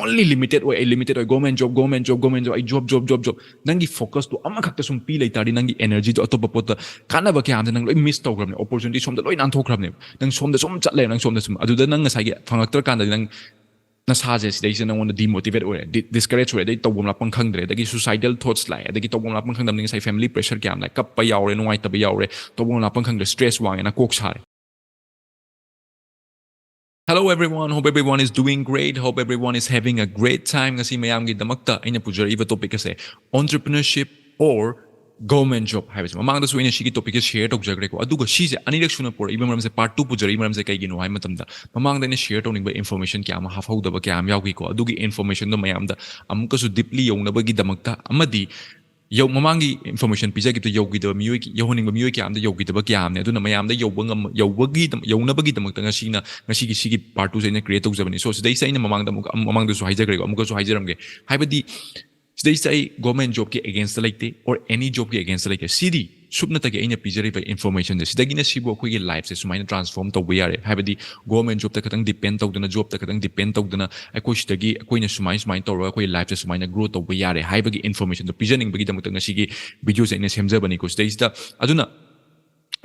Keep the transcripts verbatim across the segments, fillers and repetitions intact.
only limited ꯑꯣꯏ, ꯑꯩ limited ꯑꯣꯏ, government job, government job, government job, ꯑꯩ job, job, job, job, ꯅꯪꯒꯤ focus ꯇꯣ ꯑꯃꯈꯛꯇ ꯁꯨꯝ ꯄꯤ ꯂꯩ ꯇꯥꯔꯗꯤ, ꯅꯪꯒꯤ energy ꯗꯣ ꯑꯇꯣꯞꯄ ꯄꯣꯠꯇ ꯀꯥꯟꯅꯕ ꯀꯌꯥ ꯑꯃꯗ ꯅꯪ ꯂꯣꯏ miss ꯇꯧꯈ꯭ꯔꯕꯅꯦ, opportunity ꯁꯣꯝꯗ ꯂꯣꯏ ꯅꯥꯟꯊꯣꯛꯈ꯭ꯔꯕꯅꯦꯕ꯫ ꯅꯪ ꯁꯣꯝꯗ ꯁꯨꯝ ꯆꯠꯂꯦ, ꯅꯪ ꯁꯣꯝꯗ ꯁꯨꯝ, ꯑꯗꯨꯗ ꯅꯪ ꯉꯁꯥꯏꯒꯤ ꯐꯪꯉꯛꯇ꯭ꯔꯀꯥꯟꯗꯗꯤ ꯅꯪ ꯅꯁꯥꯁꯦ ꯁꯤꯗꯩꯁꯤꯗ ꯅꯪꯉꯣꯟꯗ demotivate ꯑꯣꯏꯔꯦ, ꯗꯤ-, discourage ꯑꯣꯏꯔꯦ, ꯑꯗꯩ ꯇꯧꯐꯝ ꯂꯥꯛꯐꯝ ꯈꯪꯗ꯭ꯔꯦ, ꯑꯗꯒꯤ suicidal thoughts ꯂꯥꯛꯑꯦ, ꯑꯗꯒꯤ ꯇꯧꯐꯝ ꯂꯥꯛꯐꯝ ꯈꯪꯗꯕꯅꯤ, ꯉꯁꯥꯏ family pressure ꯀꯌꯥ ꯑꯃ ꯂꯥꯛꯑꯦ, ꯀꯞꯄ ꯌꯥꯎꯔꯦ, ꯅꯨꯡꯉꯥꯏꯇꯕ ꯌꯥꯎꯔꯦ, ꯇꯧꯐꯝ ꯂꯥꯛꯐꯝ ꯈꯪꯗ꯭ꯔꯦ, stress ꯋꯥꯡꯉꯦ, ꯅꯀꯣꯛ ꯁꯥꯔꯦ꯫ Hello everyone, hope everyone is doing great, hope everyone is having a great time. ꯉꯁꯤ ꯃꯌꯥꯝꯒꯤꯗꯃꯛꯇ ꯑꯩꯅ ꯄꯨꯖꯔꯛꯏꯕ topic ꯑꯁꯦ entrepreneurship or government job ꯍꯥꯏꯕꯁꯦ꯫ ꯃꯃꯥꯡꯗꯁꯨ ꯑꯩꯅ ꯁꯤꯒꯤ topic ꯁꯦ share ꯇꯧꯖꯈ꯭ꯔꯦꯀꯣ, ꯑꯗꯨꯒ ꯁꯤꯁꯦ ꯑꯅꯤꯔꯛ ꯁꯨꯅ ꯄꯨꯔꯛꯏꯕ ꯃꯔꯝꯁꯦ, part two ꯄꯨꯖꯔꯛꯏꯕ ꯃꯔꯝꯁꯦ ꯀꯩꯒꯤꯅꯣ ꯍꯥꯏꯕ ꯃꯇꯝꯗ, ꯃꯃꯥꯡꯗ ꯑꯩꯅ share ꯇꯧꯅꯤꯡꯕ information ꯀꯌꯥ ꯑꯃ ꯍꯥꯞꯍꯧꯗꯕ ꯀꯌꯥ ꯑꯃ ꯌꯥꯎꯈꯤꯀꯣ, ꯑꯗꯨꯒꯤ information ꯗꯣ ꯃꯌꯥꯝꯗ ꯑꯃꯨꯛꯀꯁꯨ deeply ꯌꯧꯅꯕꯒꯤꯗꯃꯛꯇ ꯑꯃꯗꯤ ꯌꯧ-, ꯃꯃꯥꯡꯒꯤ information ꯄꯤꯖꯈꯤꯕꯗ ꯌꯧꯈꯤꯗꯕ ꯃꯤꯑꯣꯏ, ꯌꯧꯍꯟꯅꯤꯡꯕ ꯃꯤꯑꯣꯏ ꯀꯌꯥ ꯑꯃꯗ ꯌꯧꯈꯤꯗꯕ ꯀꯌꯥ ꯑꯃꯅꯦ꯫ ꯑꯗꯨꯅ ꯃꯌꯥꯝꯗ ꯌꯧꯕ ꯉꯝ-, ꯌꯧꯕꯒꯤ, ꯌꯧꯅꯕꯒꯤꯗꯃꯛꯇ ꯉꯁꯤꯅ, ꯉꯁꯤꯒꯤ ꯁꯤꯒꯤ part two ꯁꯦ ꯑꯩꯅ create ꯇꯧꯖꯕꯅꯤ꯫ So ꯁꯤꯗꯩꯁꯤꯗ ꯑꯩꯅ ꯃꯃꯥꯡꯗ ꯑꯃꯨꯛ, ꯑꯃꯨꯛ, ꯃꯃꯥꯡꯗꯁꯨ ꯍꯥꯏꯖꯈ꯭ꯔꯦꯀꯣ, ꯑꯃꯨꯛꯀꯁꯨ ꯍꯥꯏꯖꯔꯝꯒꯦ꯫ ꯍꯥꯏꯕꯗꯤ ꯁꯤꯗꯩꯁꯤꯗ ꯑꯩ government job ꯀꯤ against ꯇ ꯂꯩꯇꯦ, or any job ꯀꯤ against ꯇ ꯂꯩꯇꯦ꯫ ꯁꯤꯗꯤ ꯁꯨꯞꯅꯇꯒꯤ ꯑꯩꯅ ꯄꯤꯖꯔꯤꯕ information ꯁꯦ, ꯁꯤꯗꯒꯤꯅ ꯁꯤꯕꯨ ꯑꯩꯈꯣꯏꯒꯤ life ꯁꯦ ꯁꯨꯃꯥꯏꯅ transform ꯇꯧꯕ ꯌꯥꯔꯦ, ꯍꯥꯏꯕꯗꯤ government job ꯇ ꯈꯛꯇꯪ depend ꯇꯧꯗꯅ, job ꯇ ꯈꯛꯇꯪ depend ꯇꯧꯗꯅ, ꯑꯩꯈꯣꯏ ꯁꯤꯗꯒꯤ ꯑꯩꯈꯣꯏꯅ ꯁꯨꯃꯥꯏ ꯁꯨꯃꯥꯏꯅ ꯇꯧꯔꯒ ꯑꯩꯈꯣꯏ life ꯁꯦ ꯁꯨꯃꯥꯏꯅ grow ꯇꯧꯕ ꯌꯥꯔꯦ ꯍꯥꯏꯕꯒꯤ information ꯗꯣ ꯄꯤꯖꯅꯤꯡꯕꯒꯤꯗꯃꯛꯇ ꯉꯁꯤꯒꯤ video ꯁꯦ ꯑꯩꯅ ꯁꯦꯝꯖꯕꯅꯤꯀꯣ꯫ ꯁꯤꯗꯩꯁꯤꯗ, ꯑꯗꯨꯅ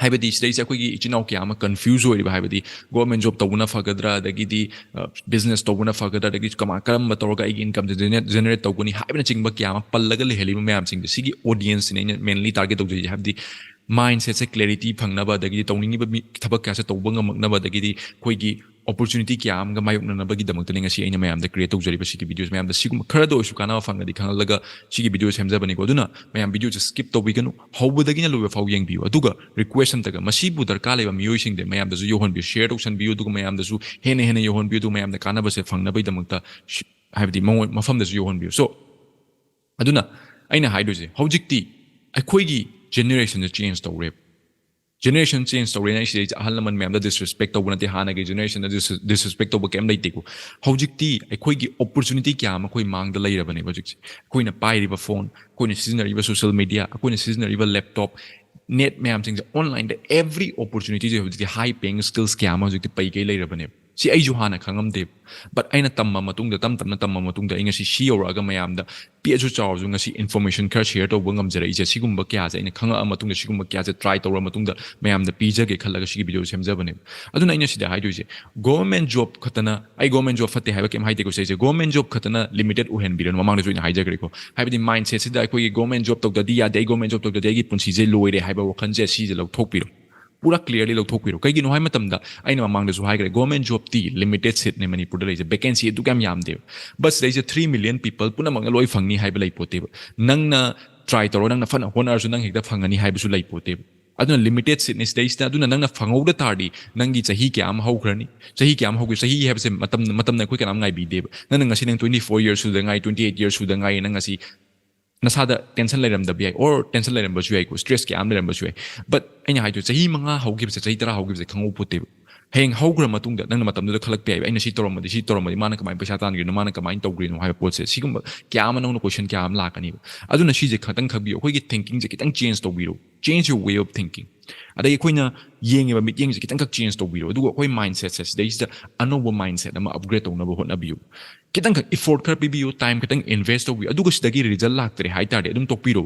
ꯍꯥꯏꯕꯗꯤ ꯁꯤꯗꯩꯁꯤꯗ ꯑꯩꯈꯣꯏꯒꯤ ꯏꯆꯤꯟ ꯏꯅꯥꯎ ꯀꯌꯥ ꯑꯃ confuse ꯑꯣꯏꯔꯤꯕ, ꯍꯥꯏꯕꯗꯤ government job ꯇꯧꯕꯅ ꯐꯒꯗ꯭ꯔꯥ, ꯑꯗꯒꯤꯗꯤ, ꯑ, business ꯇꯧꯕꯅ ꯐꯒꯗ꯭ꯔꯥ, ꯑꯗꯒꯤ ꯀꯃꯥ-, ꯀꯔꯝꯕ ꯇꯧꯔꯒ ꯑꯩꯒꯤ income ꯁꯦ generate, generate ꯇꯧꯒꯅꯤ ꯍꯥꯏꯕꯅꯆꯤꯡꯕ ꯀꯌꯥ ꯑꯃ ꯄꯜꯂꯒ ꯂꯩꯍꯜꯂꯤꯕ ꯃꯌꯥꯝꯁꯤꯡꯁꯦ, ꯁꯤꯒꯤ audience ꯁꯤꯅ ꯑꯩꯅ mainly target ꯇꯧꯖꯩꯁꯦ꯫ ꯍꯥꯏꯕꯗꯤ mindset ꯁꯦ clarity ꯐꯪꯅꯕ, ꯑꯗꯒꯤꯗꯤ ꯇꯧꯅꯤꯡꯉꯤꯕ ꯃꯤ, ꯊꯕꯛ ꯀꯌꯥꯁꯦ ꯇꯧꯕ ꯉꯝꯃꯛꯅꯕ, ꯑꯗꯒꯤꯗꯤ ꯑꯩꯈꯣꯏꯒꯤ opportunity ꯀꯌꯥ ꯑꯃꯒ ꯃꯥꯌꯣꯛꯅꯅꯕꯒꯤꯗꯃꯛꯇꯅꯤ ꯉꯁꯤ ꯑꯩꯅ ꯃꯌꯥꯝꯗ create ꯇꯧꯖꯔꯤꯕ ꯁꯤꯒꯤ video ꯁꯦ꯫ ꯃꯌꯥꯝꯗ ꯁꯤꯒꯨꯝꯕ ꯈꯔꯗ ꯑꯣꯏꯔꯁꯨ ꯀꯥꯟꯅꯕ ꯐꯪꯉꯗꯤ ꯈꯪꯍꯜꯂꯒ ꯁꯤꯒꯤ video ꯁꯦꯝꯖꯕꯅꯤꯀꯣ꯫ ꯑꯗꯨꯅ ꯃꯌꯥꯝ video ꯁꯦ skip ꯇꯧꯕꯤꯒꯅꯨ, ꯍꯧꯕꯗꯒꯤꯅ ꯂꯣꯏꯕ ꯐꯥꯎ ꯌꯦꯡꯕꯤꯌꯨ꯫ ꯑꯗꯨꯒ request ꯑꯝꯇꯒ, ꯃꯁꯤꯕꯨ ꯗꯔꯀꯥꯔ ꯂꯩꯕ ꯃꯤꯑꯣꯏꯁꯤꯡꯗ ꯃꯌꯥꯝꯗꯁꯨ ꯌꯧꯍꯟꯕꯤꯌꯨ, share ꯇꯧꯁꯟꯕꯤꯌꯨ, ꯑꯗꯨꯒ ꯃꯌꯥꯝꯗꯁꯨ ꯍꯦꯟꯅ ꯍꯦꯟꯅ ꯌꯧꯍꯟꯕꯤꯌꯨ, ꯑꯗꯨꯒ ꯃꯌꯥꯝꯗ ꯀꯥꯟꯅꯕꯁꯦ ꯐꯪꯅꯕꯒꯤꯗꯃꯛꯇ ꯁꯤ-, ꯍꯥꯏꯕꯗꯤ ꯃꯉꯣꯟ-, ꯃꯐꯝꯗꯁꯨ ꯌꯧꯍꯟꯕꯤꯌꯨ꯫ So ꯑꯗꯨꯅ ꯑꯩꯅ ꯍꯥꯏꯗꯣꯏꯁꯦ, ꯍꯧꯖꯤꯛꯇꯤ ꯑꯩꯈꯣꯏꯒꯤ generation ꯁꯦ change ꯇꯧꯔꯦꯕ꯫ Generation change ꯇꯧꯔꯦꯅ ꯑꯩ ꯁꯤꯗꯩꯁꯤꯗ ꯑꯍꯜ ꯂꯃꯟ ꯃꯌꯥꯝꯗ disrespect ꯇꯧꯕ ꯅꯠꯇꯦ, ꯍꯥꯟꯅꯒꯤ generation ꯗ dis-, disrespect ꯇꯧꯕ ꯀꯩꯝ ꯂꯩꯇꯦꯀꯣ꯫ ꯍꯧꯖꯤꯛꯇꯤ ꯑꯩꯈꯣꯏꯒꯤ opportunity ꯀꯌꯥ ꯑꯃ ꯑꯩꯈꯣꯏ ꯃꯥꯡꯗ ꯂꯩꯔꯕꯅꯦꯕ ꯍꯧꯖꯤꯛꯁꯦ꯫ ꯑꯩꯈꯣꯏꯅ ꯄꯥꯏꯔꯤꯕ phone, ꯑꯩꯈꯣꯏꯅ ꯁꯤꯖꯤꯟꯅꯔꯤꯕ social media, ꯑꯩꯈꯣꯏꯅ ꯁꯤꯖꯤꯟꯅꯔꯤꯕ laptop, net ꯃꯌꯥꯝꯁꯤꯡꯁꯦ, online ꯗ every opportunity ꯁꯦ ꯍꯧꯖꯤꯛꯇꯤ high paying skills ꯀꯌꯥ ꯑꯃ ꯍꯧꯖꯤꯛꯇꯤ ꯄꯩꯒꯩ ꯂꯩꯔꯕꯅꯦꯕ꯫ ꯁꯤ ꯑꯩꯁꯨ ꯍꯥꯟꯅ ꯈꯪꯉꯝꯗꯦꯕ꯫ But ꯑꯩꯅ ꯇꯝꯃ ꯃꯇꯨꯡꯗ, ꯇꯞ ꯇꯞꯅ ꯇꯝꯃ ꯃꯇꯨꯡꯗ, ꯑꯩ ꯉꯁꯤ ꯁꯤ ꯌꯧꯔꯛꯑꯒ ꯃꯌꯥꯝꯗ ꯄꯤꯛꯑꯁꯨ ꯆꯥꯎꯔꯁꯨ ꯉꯁꯤ information ꯈꯔ share ꯇꯧꯕ ꯉꯝꯖꯔꯛꯏꯁꯦ, ꯁꯤꯒꯨꯝꯕ ꯀꯌꯥꯁꯦ ꯑꯩꯅ ꯈꯪꯉꯛꯑ ꯃꯇꯨꯡꯗ, ꯁꯤꯒꯨꯝꯕ ꯀꯌꯥꯁꯦ try ꯇꯧꯔ ꯃꯇꯨꯡꯗ ꯃꯌꯥꯝꯗ ꯄꯤꯖꯒꯦ ꯈꯜꯂꯒ ꯁꯤꯒꯤ video ꯁꯦꯝꯖꯕꯅꯦꯕ꯫ ꯑꯗꯨꯅ ꯑꯩꯅ ꯁꯤꯗ ꯍꯥꯏꯗꯣꯏꯁꯦ, government job ꯈꯛꯇꯅ, ꯑꯩ government job ꯐꯠꯇꯦ ꯍꯥꯏꯕ ꯀꯩꯝ ꯍꯥꯏꯗꯦꯀꯣ ꯁꯤꯁꯦ, government job ꯈꯛꯇꯅ limited ꯑꯣꯏꯍꯟꯕꯤꯔꯅꯨ, ꯃꯃꯥꯡꯗꯁꯨ ꯑꯩꯅ ꯍꯥꯏꯖꯈ꯭ꯔꯦꯀꯣ꯫ ꯍꯥꯏꯕꯗꯤ mindset ꯁꯤꯗ ꯑꯩꯈꯣꯏꯒꯤ government job ꯇꯧꯗꯗꯤ ꯌꯥꯗꯦ, ꯑꯩ government job ꯇꯧꯗꯗꯤ ꯑꯩꯒꯤ ꯄꯨꯟꯁꯤꯁꯦ ꯂꯣꯏꯔꯦ ꯍꯥꯏꯕ ꯋꯥꯈꯜꯁꯦ ꯁꯤꯁꯦ ꯂꯧꯊꯣꯛꯄꯤꯔꯣ꯫ ꯄꯨꯔꯥ clearly ꯂꯧꯊꯣꯛꯄꯤꯔꯣ꯫ ꯀꯩꯒꯤꯅꯣ ꯍꯥꯏꯕ ꯃꯇꯝꯗ ꯑꯩꯅ ꯃꯃꯥꯡꯗꯁꯨ ꯍꯥꯏꯈ꯭ꯔꯦ, government job T limited seat ꯅꯦ ꯃꯅꯤꯄꯨꯔꯗ ꯂꯩꯁꯦ, vacancy ꯑꯗꯨꯛ ꯌꯥꯝ ꯌꯥꯝꯗꯦꯕ꯫ But ꯁꯤꯗꯩꯁꯤꯗ three million people ꯄꯨꯝꯅꯃꯛꯅ ꯂꯣꯏ ꯐꯪꯅꯤ ꯍꯥꯏꯕ ꯂꯩꯄꯣꯠꯇꯦꯕ꯫ ꯅꯪꯅ try ꯇꯧꯔꯣ, ꯅꯪꯅ ꯐꯅ ꯍꯣꯠꯅꯔꯁꯨ ꯅꯪ ꯍꯦꯛꯇ ꯐꯪꯒꯅꯤ ꯍꯥꯏꯕꯁꯨ ꯂꯩꯄꯣꯠꯇꯦꯕ꯫ ꯑꯗꯨꯅ limited seat ꯅꯤ ꯁꯤꯗꯩꯁꯤꯗ꯫ ꯑꯗꯨꯅ ꯅꯪꯅ ꯐꯪꯍꯧꯗ ꯇꯥꯔꯗꯤ ꯅꯪꯒꯤ ꯆꯍꯤ ꯀꯌꯥ ꯑꯃ ꯍꯧꯈ꯭ꯔꯅꯤ꯫ ꯆꯍꯤ ꯀꯌꯥ ꯑꯃ ꯍꯧꯈ꯭ꯔꯦ? ꯆꯍꯤ ꯍꯥꯏꯕꯁꯦ ꯃꯇꯝ, ꯃꯇꯝꯅ ꯑꯩꯈꯣꯏ ꯀꯅꯥꯝ ꯉꯥꯏꯕꯤꯗꯦꯕ꯫ ꯅꯪꯅ ꯉꯁꯤ ꯅꯪ twenty four years ꯁꯨꯗ ꯉꯥꯏ, twenty eight years ꯁꯨꯗ ꯉꯥꯏ, ꯅꯪ ꯉꯁꯤ ꯅꯁꯥꯗ tension ꯂꯩꯔꯝꯗꯕ ꯌꯥꯏ, or tension ꯂꯩꯔꯝꯕꯁꯨ ꯌꯥꯏꯀꯣ, stress ꯀꯌꯥ ꯑꯃ ꯂꯩꯔꯝꯕꯁꯨ ꯌꯥꯏ꯫ But ꯑꯩꯅ ꯍꯥꯏꯗꯣ, ꯆꯍꯤ ꯃꯉꯥ ꯍꯧꯈꯤꯕꯁꯦ, ꯆꯍꯤ ꯇꯔꯥ ꯍꯧꯈꯤꯕꯁꯦ ꯈꯪꯍꯧ ꯄꯣꯠꯇꯦꯕ꯫ ꯍꯌꯦꯡ ꯍꯧꯈ꯭ꯔ ꯃꯇꯨꯡꯗ ꯅꯪꯅ ꯃꯇꯝꯗꯨꯗ ꯈꯜꯂꯛꯄ ꯌꯥꯏꯕ, "ꯑꯩꯅ ꯁꯤ ꯇꯧꯔꯝꯃꯗꯤ, ꯁꯤ ꯇꯧꯔꯝꯃꯗꯤ, ꯃꯥꯅ ꯀꯃꯥꯏꯅ ꯄꯩꯁꯥ ꯇꯥꯟꯈ꯭ꯔꯤꯅꯣ, ꯃꯥꯅ ꯀꯃꯥꯏꯅ ꯇꯧꯈ꯭ꯔꯤꯅꯣ?" ꯍꯥꯏꯕ ꯄꯣꯠꯁꯦ, ꯁꯤꯒꯨꯝꯕ ꯀꯌꯥ ꯑꯃ ꯅꯪꯅ question ꯀꯌꯥ ꯑꯃ ꯂꯥꯛꯀꯅꯤꯕ꯫ ꯑꯗꯨꯅ ꯁꯤꯁꯦ ꯈꯛꯇꯪ ꯈꯪꯕꯤꯌꯨ, ꯑꯩꯈꯣꯏꯒꯤ thinking ꯁꯦ ꯈꯤꯇꯪ change ꯇꯧꯕꯤꯔꯣ, change your way of thinking꯫ ꯑꯗꯒꯤ ꯑꯩꯈꯣꯏꯅ ꯌꯦꯡꯉꯤꯕ ꯃꯤꯠꯌꯦꯡꯁꯦ ꯈꯤꯇꯪꯈꯛ change ꯇꯧꯕꯤꯔꯣ, ꯑꯗꯨꯒ ꯑꯩꯈꯣꯏ mindset ꯁꯦ ꯁꯤꯗꯩꯁꯤꯗ ꯑꯅꯧꯕ mindset ꯑꯃ upgrade ꯇꯧꯅꯕ ꯍꯣꯠꯅꯕꯤꯌꯨ꯫ ꯈꯤꯇꯪꯈꯛ effort ꯈꯔ ꯄꯤꯕꯤꯌꯨ, time ꯈꯤꯇꯪ invest ꯇꯧꯕꯤꯌꯨ, ꯑꯗꯨꯒ ꯁꯤꯗꯒꯤ result ꯂꯥꯛꯇ꯭ꯔꯦ ꯍꯥꯏ ꯇꯥꯔꯗꯤ ꯑꯗꯨꯝ ꯇꯣꯛꯄꯤꯔꯣ꯫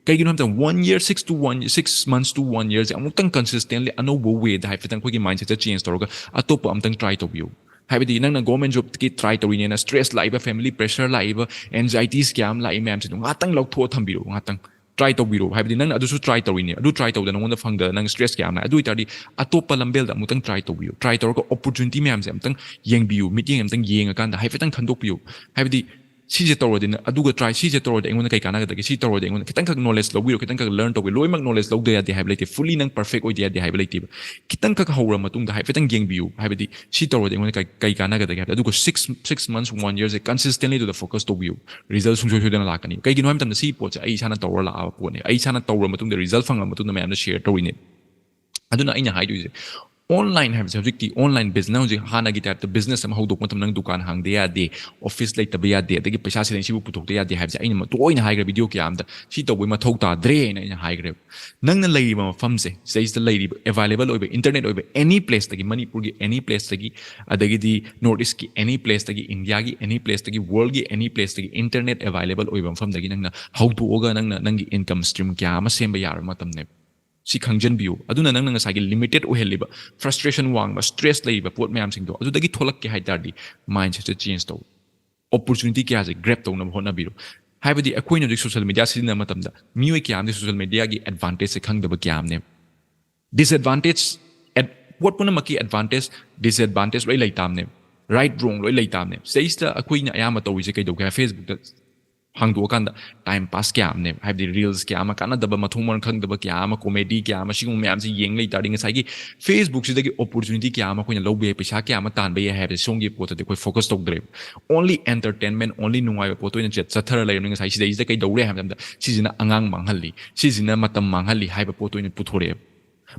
ꯀꯩꯒꯤꯅꯣ ꯍꯥꯏꯕ ꯃꯇꯝꯗ one year, six to one, six months to one year ꯁꯦ ꯑꯃꯨꯛꯇꯪ consistently ꯑꯅꯧꯕ way ꯗ ꯍꯥꯏꯐꯦꯠꯇꯪ ꯑꯩꯈꯣꯏꯒꯤ mindset ꯁꯦ change ꯇꯧꯔꯒ ꯑꯇꯣꯞꯄ ꯑꯝꯇꯪ try ꯇꯧꯕꯤꯌꯨ꯫ ꯍꯥꯏꯕꯗꯤ ꯅꯪꯅ government job ꯀꯤ try ꯇꯧꯔꯤꯅꯦꯅ stress ꯂꯥꯛꯏꯕ, family pressure ꯂꯥꯛꯏꯕ, anxieties ꯀꯌꯥ ꯑꯃ ꯂꯥꯛꯏ ꯃꯌꯥꯝꯁꯤꯗꯣ ꯉꯥꯛꯇꯪ ꯂꯧꯊꯣꯛꯑ ꯊꯝꯕꯤꯔꯣ, ꯉꯥꯛꯇꯪ꯫ Try ꯇꯧꯕꯤꯔꯣ꯫ ꯍꯥꯏꯕꯗꯤ ꯅꯪꯅ ꯑꯗꯨꯁꯨ try ꯇꯧꯔꯤꯅꯦ, ꯑꯗꯨ try ꯇꯧꯗꯅ ꯅꯉꯣꯟꯗ ꯐꯪꯗꯅ ꯅꯪ stress ꯀꯌꯥ ꯑꯃ ꯂꯥꯛꯑꯦ꯫ ꯑꯗꯨ ꯑꯣꯏꯇꯥꯔꯗꯤ ꯑꯇꯣꯞꯄ ꯂꯝꯕꯦꯜꯗ ꯑꯃꯨꯛꯇꯪ try ꯇꯧꯕꯤꯌꯨ꯫ Try ꯇꯧꯔꯒ opportunity ꯃꯌꯥꯝꯁꯦ ꯑꯃꯨꯛꯇꯪ ꯌꯦꯡꯕꯤꯌꯨ, ꯃꯤꯠꯌꯦꯡ ꯑꯃꯨꯛꯇꯪ ꯌꯦꯡꯉꯀꯥꯟꯗ ꯍꯥꯏꯐꯦꯠꯇꯪ ꯈꯟꯗꯣꯛꯄꯤꯌꯨ꯫ ꯍꯥꯏꯕꯗꯤ ꯁꯤꯁꯦ ꯇꯧꯔꯗꯤ ꯅꯪ ꯑꯗꯨꯒ try, ꯁꯤꯁꯦ ꯇꯧꯔꯗꯤ ꯑꯩꯉꯣꯟꯗ ꯀꯩ ꯀꯥꯟꯅꯒꯗꯒꯦ? ꯁꯤ ꯇꯧꯔꯗꯤ ꯑꯩꯉꯣꯟꯗ ꯈꯤꯇꯪꯈꯛ knowledge ꯂꯧꯕꯤꯔꯣ, ꯈꯤꯇꯪꯈꯛ learn ꯇꯧꯕꯤꯔꯣ꯫ ꯂꯣꯏꯅꯃꯛ knowledge ꯂꯧꯗ ꯌꯥꯗꯦ ꯍꯥꯏꯕ ꯂꯩꯇꯦ, fully ꯅꯪ perfect ꯑꯣꯏꯗ ꯌꯥꯗꯦ ꯍꯥꯏꯕ ꯂꯩꯇꯦꯕ꯫ ꯈꯤꯇꯪꯈꯛ ꯍꯧꯔ ꯃꯇꯨꯡꯗ ꯍꯥꯏꯐꯦꯠꯇꯪ ꯌꯦꯡꯕꯤꯌꯨ꯫ ꯍꯥꯏꯕꯗꯤ ꯁꯤ ꯇꯧꯔꯗꯤ ꯑꯩꯉꯣꯟꯗ ꯀꯩ, ꯀꯩ ꯀꯥꯟꯅꯒꯗꯒꯦ ꯍꯥꯏꯕꯗꯤ, ꯑꯗꯨꯒ six, six months, one year ꯁꯦ consistently ꯑꯗꯨꯗ focus ꯇꯧꯕꯤꯌꯨ꯫ Result ꯁꯨꯡꯁꯣꯏ ꯁꯣꯏꯗꯅ ꯂꯥꯛꯀꯅꯤ꯫ ꯀꯩꯒꯤꯅꯣ ꯍꯥꯏꯕ ꯃꯇꯝꯗ ꯁꯤ ꯄꯣꯠꯁꯦ ꯑꯩ ꯏꯁꯥꯅ ꯇꯧꯔ ꯂꯥꯛꯑꯕ ꯄꯣꯠꯅꯦ꯫ ꯑꯩ ꯏꯁꯥꯅ ꯇꯧꯔ ꯃꯇꯨꯡꯗ result ꯐꯪꯉ ꯃꯇꯨꯡꯗ ꯃꯌꯥꯝꯗ share ꯇꯧꯔꯤꯅꯦ꯫ ꯑꯗꯨꯅ ꯑꯩꯅ ꯍꯥꯏꯗꯣꯏꯁꯦ, ꯑꯣꯟꯂꯥꯏꯟ ꯍꯥꯏꯕꯁꯦ ꯍꯧꯖꯤꯛꯇꯤ ꯑꯣꯟꯂꯥꯏꯟ ꯕꯤꯖꯤꯅꯦꯁ, ꯍꯧꯖꯤꯛ ꯍꯥꯟꯅꯒꯤ ꯇꯥꯏꯞꯇ ꯕꯤꯖꯤꯅꯦꯁ ꯑꯃ ꯍꯧꯗꯣꯛꯄ ꯃꯇꯝꯗ ꯅꯪ ꯗꯨꯀꯥꯟ ꯍꯥꯡꯗ ꯌꯥꯗꯦ, ꯑꯣꯐꯤꯁ ꯂꯩꯇꯕ ꯌꯥꯗꯦ, ꯑꯗꯒꯤ ꯄꯩꯁꯥ ꯁꯤꯗꯩ ꯁꯤꯕꯨ ꯄꯨꯊꯣꯛꯇ ꯌꯥꯗꯦ ꯍꯥꯏꯕꯁꯦ ꯑꯩꯅ ꯇꯣꯏꯅ ꯍꯥꯏꯈ꯭ꯔꯦ ꯚꯤꯗꯤꯑꯣ ꯀꯌꯥ ꯑꯃꯗ꯫ ꯁꯤ ꯇꯧꯕꯩ ꯃꯊꯧ ꯇꯥꯗ꯭ꯔꯦ ꯍꯥꯏꯅ ꯑꯩꯅ ꯍꯥꯏꯈ꯭ꯔꯦꯕ꯫ ꯅꯪꯅ ꯂꯩꯔꯤꯕ ꯃꯐꯝꯁꯦ, ꯁꯤꯗꯩꯁꯤꯗ ꯂꯩꯔꯤꯕ, ꯑꯦꯚꯥꯏꯂꯦꯕꯜ ꯑꯣꯏꯕ, ꯏꯟꯇꯔꯅꯦꯠ ꯑꯣꯏꯕ ꯑꯦꯅꯤ ꯄ꯭ꯂꯦꯁꯇꯒꯤ, ꯃꯅꯤꯄꯨꯔꯒꯤ ꯑꯦꯅꯤ ꯄ꯭ꯂꯦꯁꯇꯒꯤ, ꯑꯗꯒꯤꯗꯤ ꯅꯣꯔꯠ ꯏꯁꯀꯤ ꯑꯦꯅꯤ ꯄ꯭ꯂꯦꯁꯇꯒꯤ, ꯏꯟꯗꯤꯌꯥꯒꯤ ꯑꯦꯅꯤ ꯄ꯭ꯂꯦꯁꯇꯒꯤ, ꯋꯥꯔꯜꯒꯤ ꯑꯦꯅꯤ ꯄ꯭ꯂꯦꯁꯇꯒꯤ ꯏꯟꯇꯔꯅꯦꯠ ꯑꯦꯚꯥꯏꯂꯦꯕꯜ ꯑꯣꯏꯕ ꯃꯐꯝꯗꯒꯤ ꯅꯪꯅ ꯍꯧꯗꯣꯛꯑꯒ ꯅꯪꯅ ꯅꯪꯒꯤ ꯏꯟꯀꯝ ꯁ꯭ꯇ꯭ꯔꯤꯝ ꯀꯌꯥ ꯑꯃ ꯁꯦꯝꯕ ꯌꯥꯔꯕ ꯃꯇꯝꯅꯦꯕ꯫ ꯁꯤ ꯈꯪꯖꯟꯕꯤꯌꯨ꯫ ꯑꯗꯨꯅ ꯅꯪꯅ ꯉꯁꯥꯏꯒꯤ ꯂꯤꯃꯤꯇꯦꯠ ꯑꯣꯏꯍꯜꯂꯤꯕ, ꯐ꯭ꯔꯁꯇ꯭ꯔꯦꯁꯟ ꯋꯥꯡꯕ, ꯁ꯭ꯇ꯭ꯔꯦꯁ ꯂꯩꯔꯤꯕ ꯄꯣꯠ ꯃꯌꯥꯝꯁꯤꯡꯗꯣ ꯑꯗꯨꯗꯒꯤ ꯊꯣꯛꯂꯛꯀꯦ ꯍꯥꯏ ꯇꯥꯔꯗꯤ, ꯃꯥꯏꯟꯁꯦꯠꯁꯦ ꯆꯦꯟꯖ ꯇꯧ꯫ ꯑꯣꯄꯣꯔꯆꯨꯅꯤꯇꯤ ꯀꯌꯥꯁꯦ ꯒ꯭ꯔꯦꯞ ꯇꯧꯅꯕ ꯍꯣꯠꯅꯕꯤꯔꯣ꯫ ꯍꯥꯏꯕꯗꯤ ꯑꯩꯈꯣꯏꯅ ꯍꯧꯖꯤꯛ ꯁꯣꯁꯤꯌꯦꯜ ꯃꯦꯗꯤꯌꯥ ꯁꯤꯖꯤꯟꯅꯕ ꯃꯇꯝꯗ ꯃꯤꯑꯣꯏ ꯀꯌꯥ ꯑꯃꯗꯤ ꯁꯣꯁꯤꯌꯦꯜ ꯃꯦꯗꯤꯌꯥꯒꯤ ꯑꯦꯗꯚꯥꯟꯇꯦꯖꯁꯦ ꯈꯪꯗꯕ ꯀꯌꯥ ꯑꯃꯅꯦꯕ꯫ ꯗꯤꯁꯑꯦꯗꯚꯥꯟꯇꯦꯖ, ꯄꯣꯠ ꯄꯨꯝꯅꯃꯛꯀꯤ ꯑꯦꯗꯚꯥꯟꯇꯦꯖ, ꯗꯤꯁꯑꯦꯗꯚꯥꯟꯇꯦꯖ ꯂꯣꯏ ꯂꯩꯇꯥꯕꯅꯦꯕ, ꯔꯥꯏꯠ ꯔꯣꯡ ꯂꯣꯏ ꯂꯩꯇꯥꯕꯅꯦꯕ꯫ ꯁꯤꯗꯩꯁꯤꯗ ꯑꯩꯈꯣꯏꯅ ꯑꯌꯥꯝꯕ ꯇꯧꯔꯤꯁꯦ ꯀꯩꯗꯧꯒꯦ ꯍꯥꯏ, ꯐꯦꯁꯕꯨꯛꯇ ꯍꯥꯡꯗꯣꯛꯑꯀꯥꯟꯗ ꯇꯥꯏꯝ ꯄꯥꯁ ꯀꯌꯥ ꯑꯃꯅꯦꯕ, ꯍꯥꯏꯕꯗꯤ ꯔꯤꯜꯁ ꯀꯌꯥ ꯑꯃ, ꯀꯥꯟꯅꯗꯕ ꯃꯊꯣꯡ ꯃꯔꯝ ꯈꯪꯗꯕ ꯀꯌꯥ ꯑꯃ, ꯀꯣꯃꯦꯗꯤ ꯀꯌꯥ ꯑꯃ, ꯁꯤꯒꯨꯝꯕ ꯃꯌꯥꯝꯁꯤ ꯌꯦꯡ ꯂꯩ ꯇꯥꯔꯗꯤ ꯉꯁꯥꯏꯒꯤ ꯐꯦꯁꯕꯨꯛꯁꯤꯗꯒꯤ ꯑꯣꯄꯣꯔꯆꯨꯅꯤꯇꯤ ꯀꯌꯥ ꯑꯃ ꯑꯩꯈꯣꯏꯅ ꯂꯧꯕ ꯌꯥꯏ, ꯄꯩꯁꯥ ꯀꯌꯥ ꯑꯃ ꯇꯥꯟꯕ ꯌꯥꯏ ꯍꯥꯏꯕꯁꯦ ꯁꯣꯝꯒꯤ ꯄꯣꯠꯇꯗꯤ ꯑꯩꯈꯣꯏ ꯐꯣꯀꯁ ꯇꯧꯗ꯭ꯔꯦꯕ꯫ ꯑꯣꯟꯂꯤ ꯑꯦꯟꯇꯔꯇꯦꯟꯃꯦꯟ, ꯑꯣꯟꯂꯤ ꯅꯨꯡꯉꯥꯏꯕ ꯄꯣꯠꯇ ꯑꯣꯏꯅ ꯆꯠ-, ꯆꯠꯊꯔ ꯂꯩꯔꯕꯅꯤ꯫ ꯉꯁꯥꯏ ꯁꯤꯗꯩꯁꯤꯗ ꯀꯩꯗꯧꯔꯦ ꯍꯥꯏꯕ ꯃꯇꯝꯗ ꯁꯤꯁꯤꯅ ꯑꯉꯥꯡ ꯃꯥꯡꯍꯜꯂꯤ, ꯁꯤꯁꯤꯅ ꯃꯇꯝ ꯃꯥꯡꯍꯜꯂꯤ ꯍꯥꯏꯕ ꯄꯣꯠꯇ ꯑꯣꯏꯅ ꯄꯨꯊꯣꯔꯛꯑꯦꯕ꯫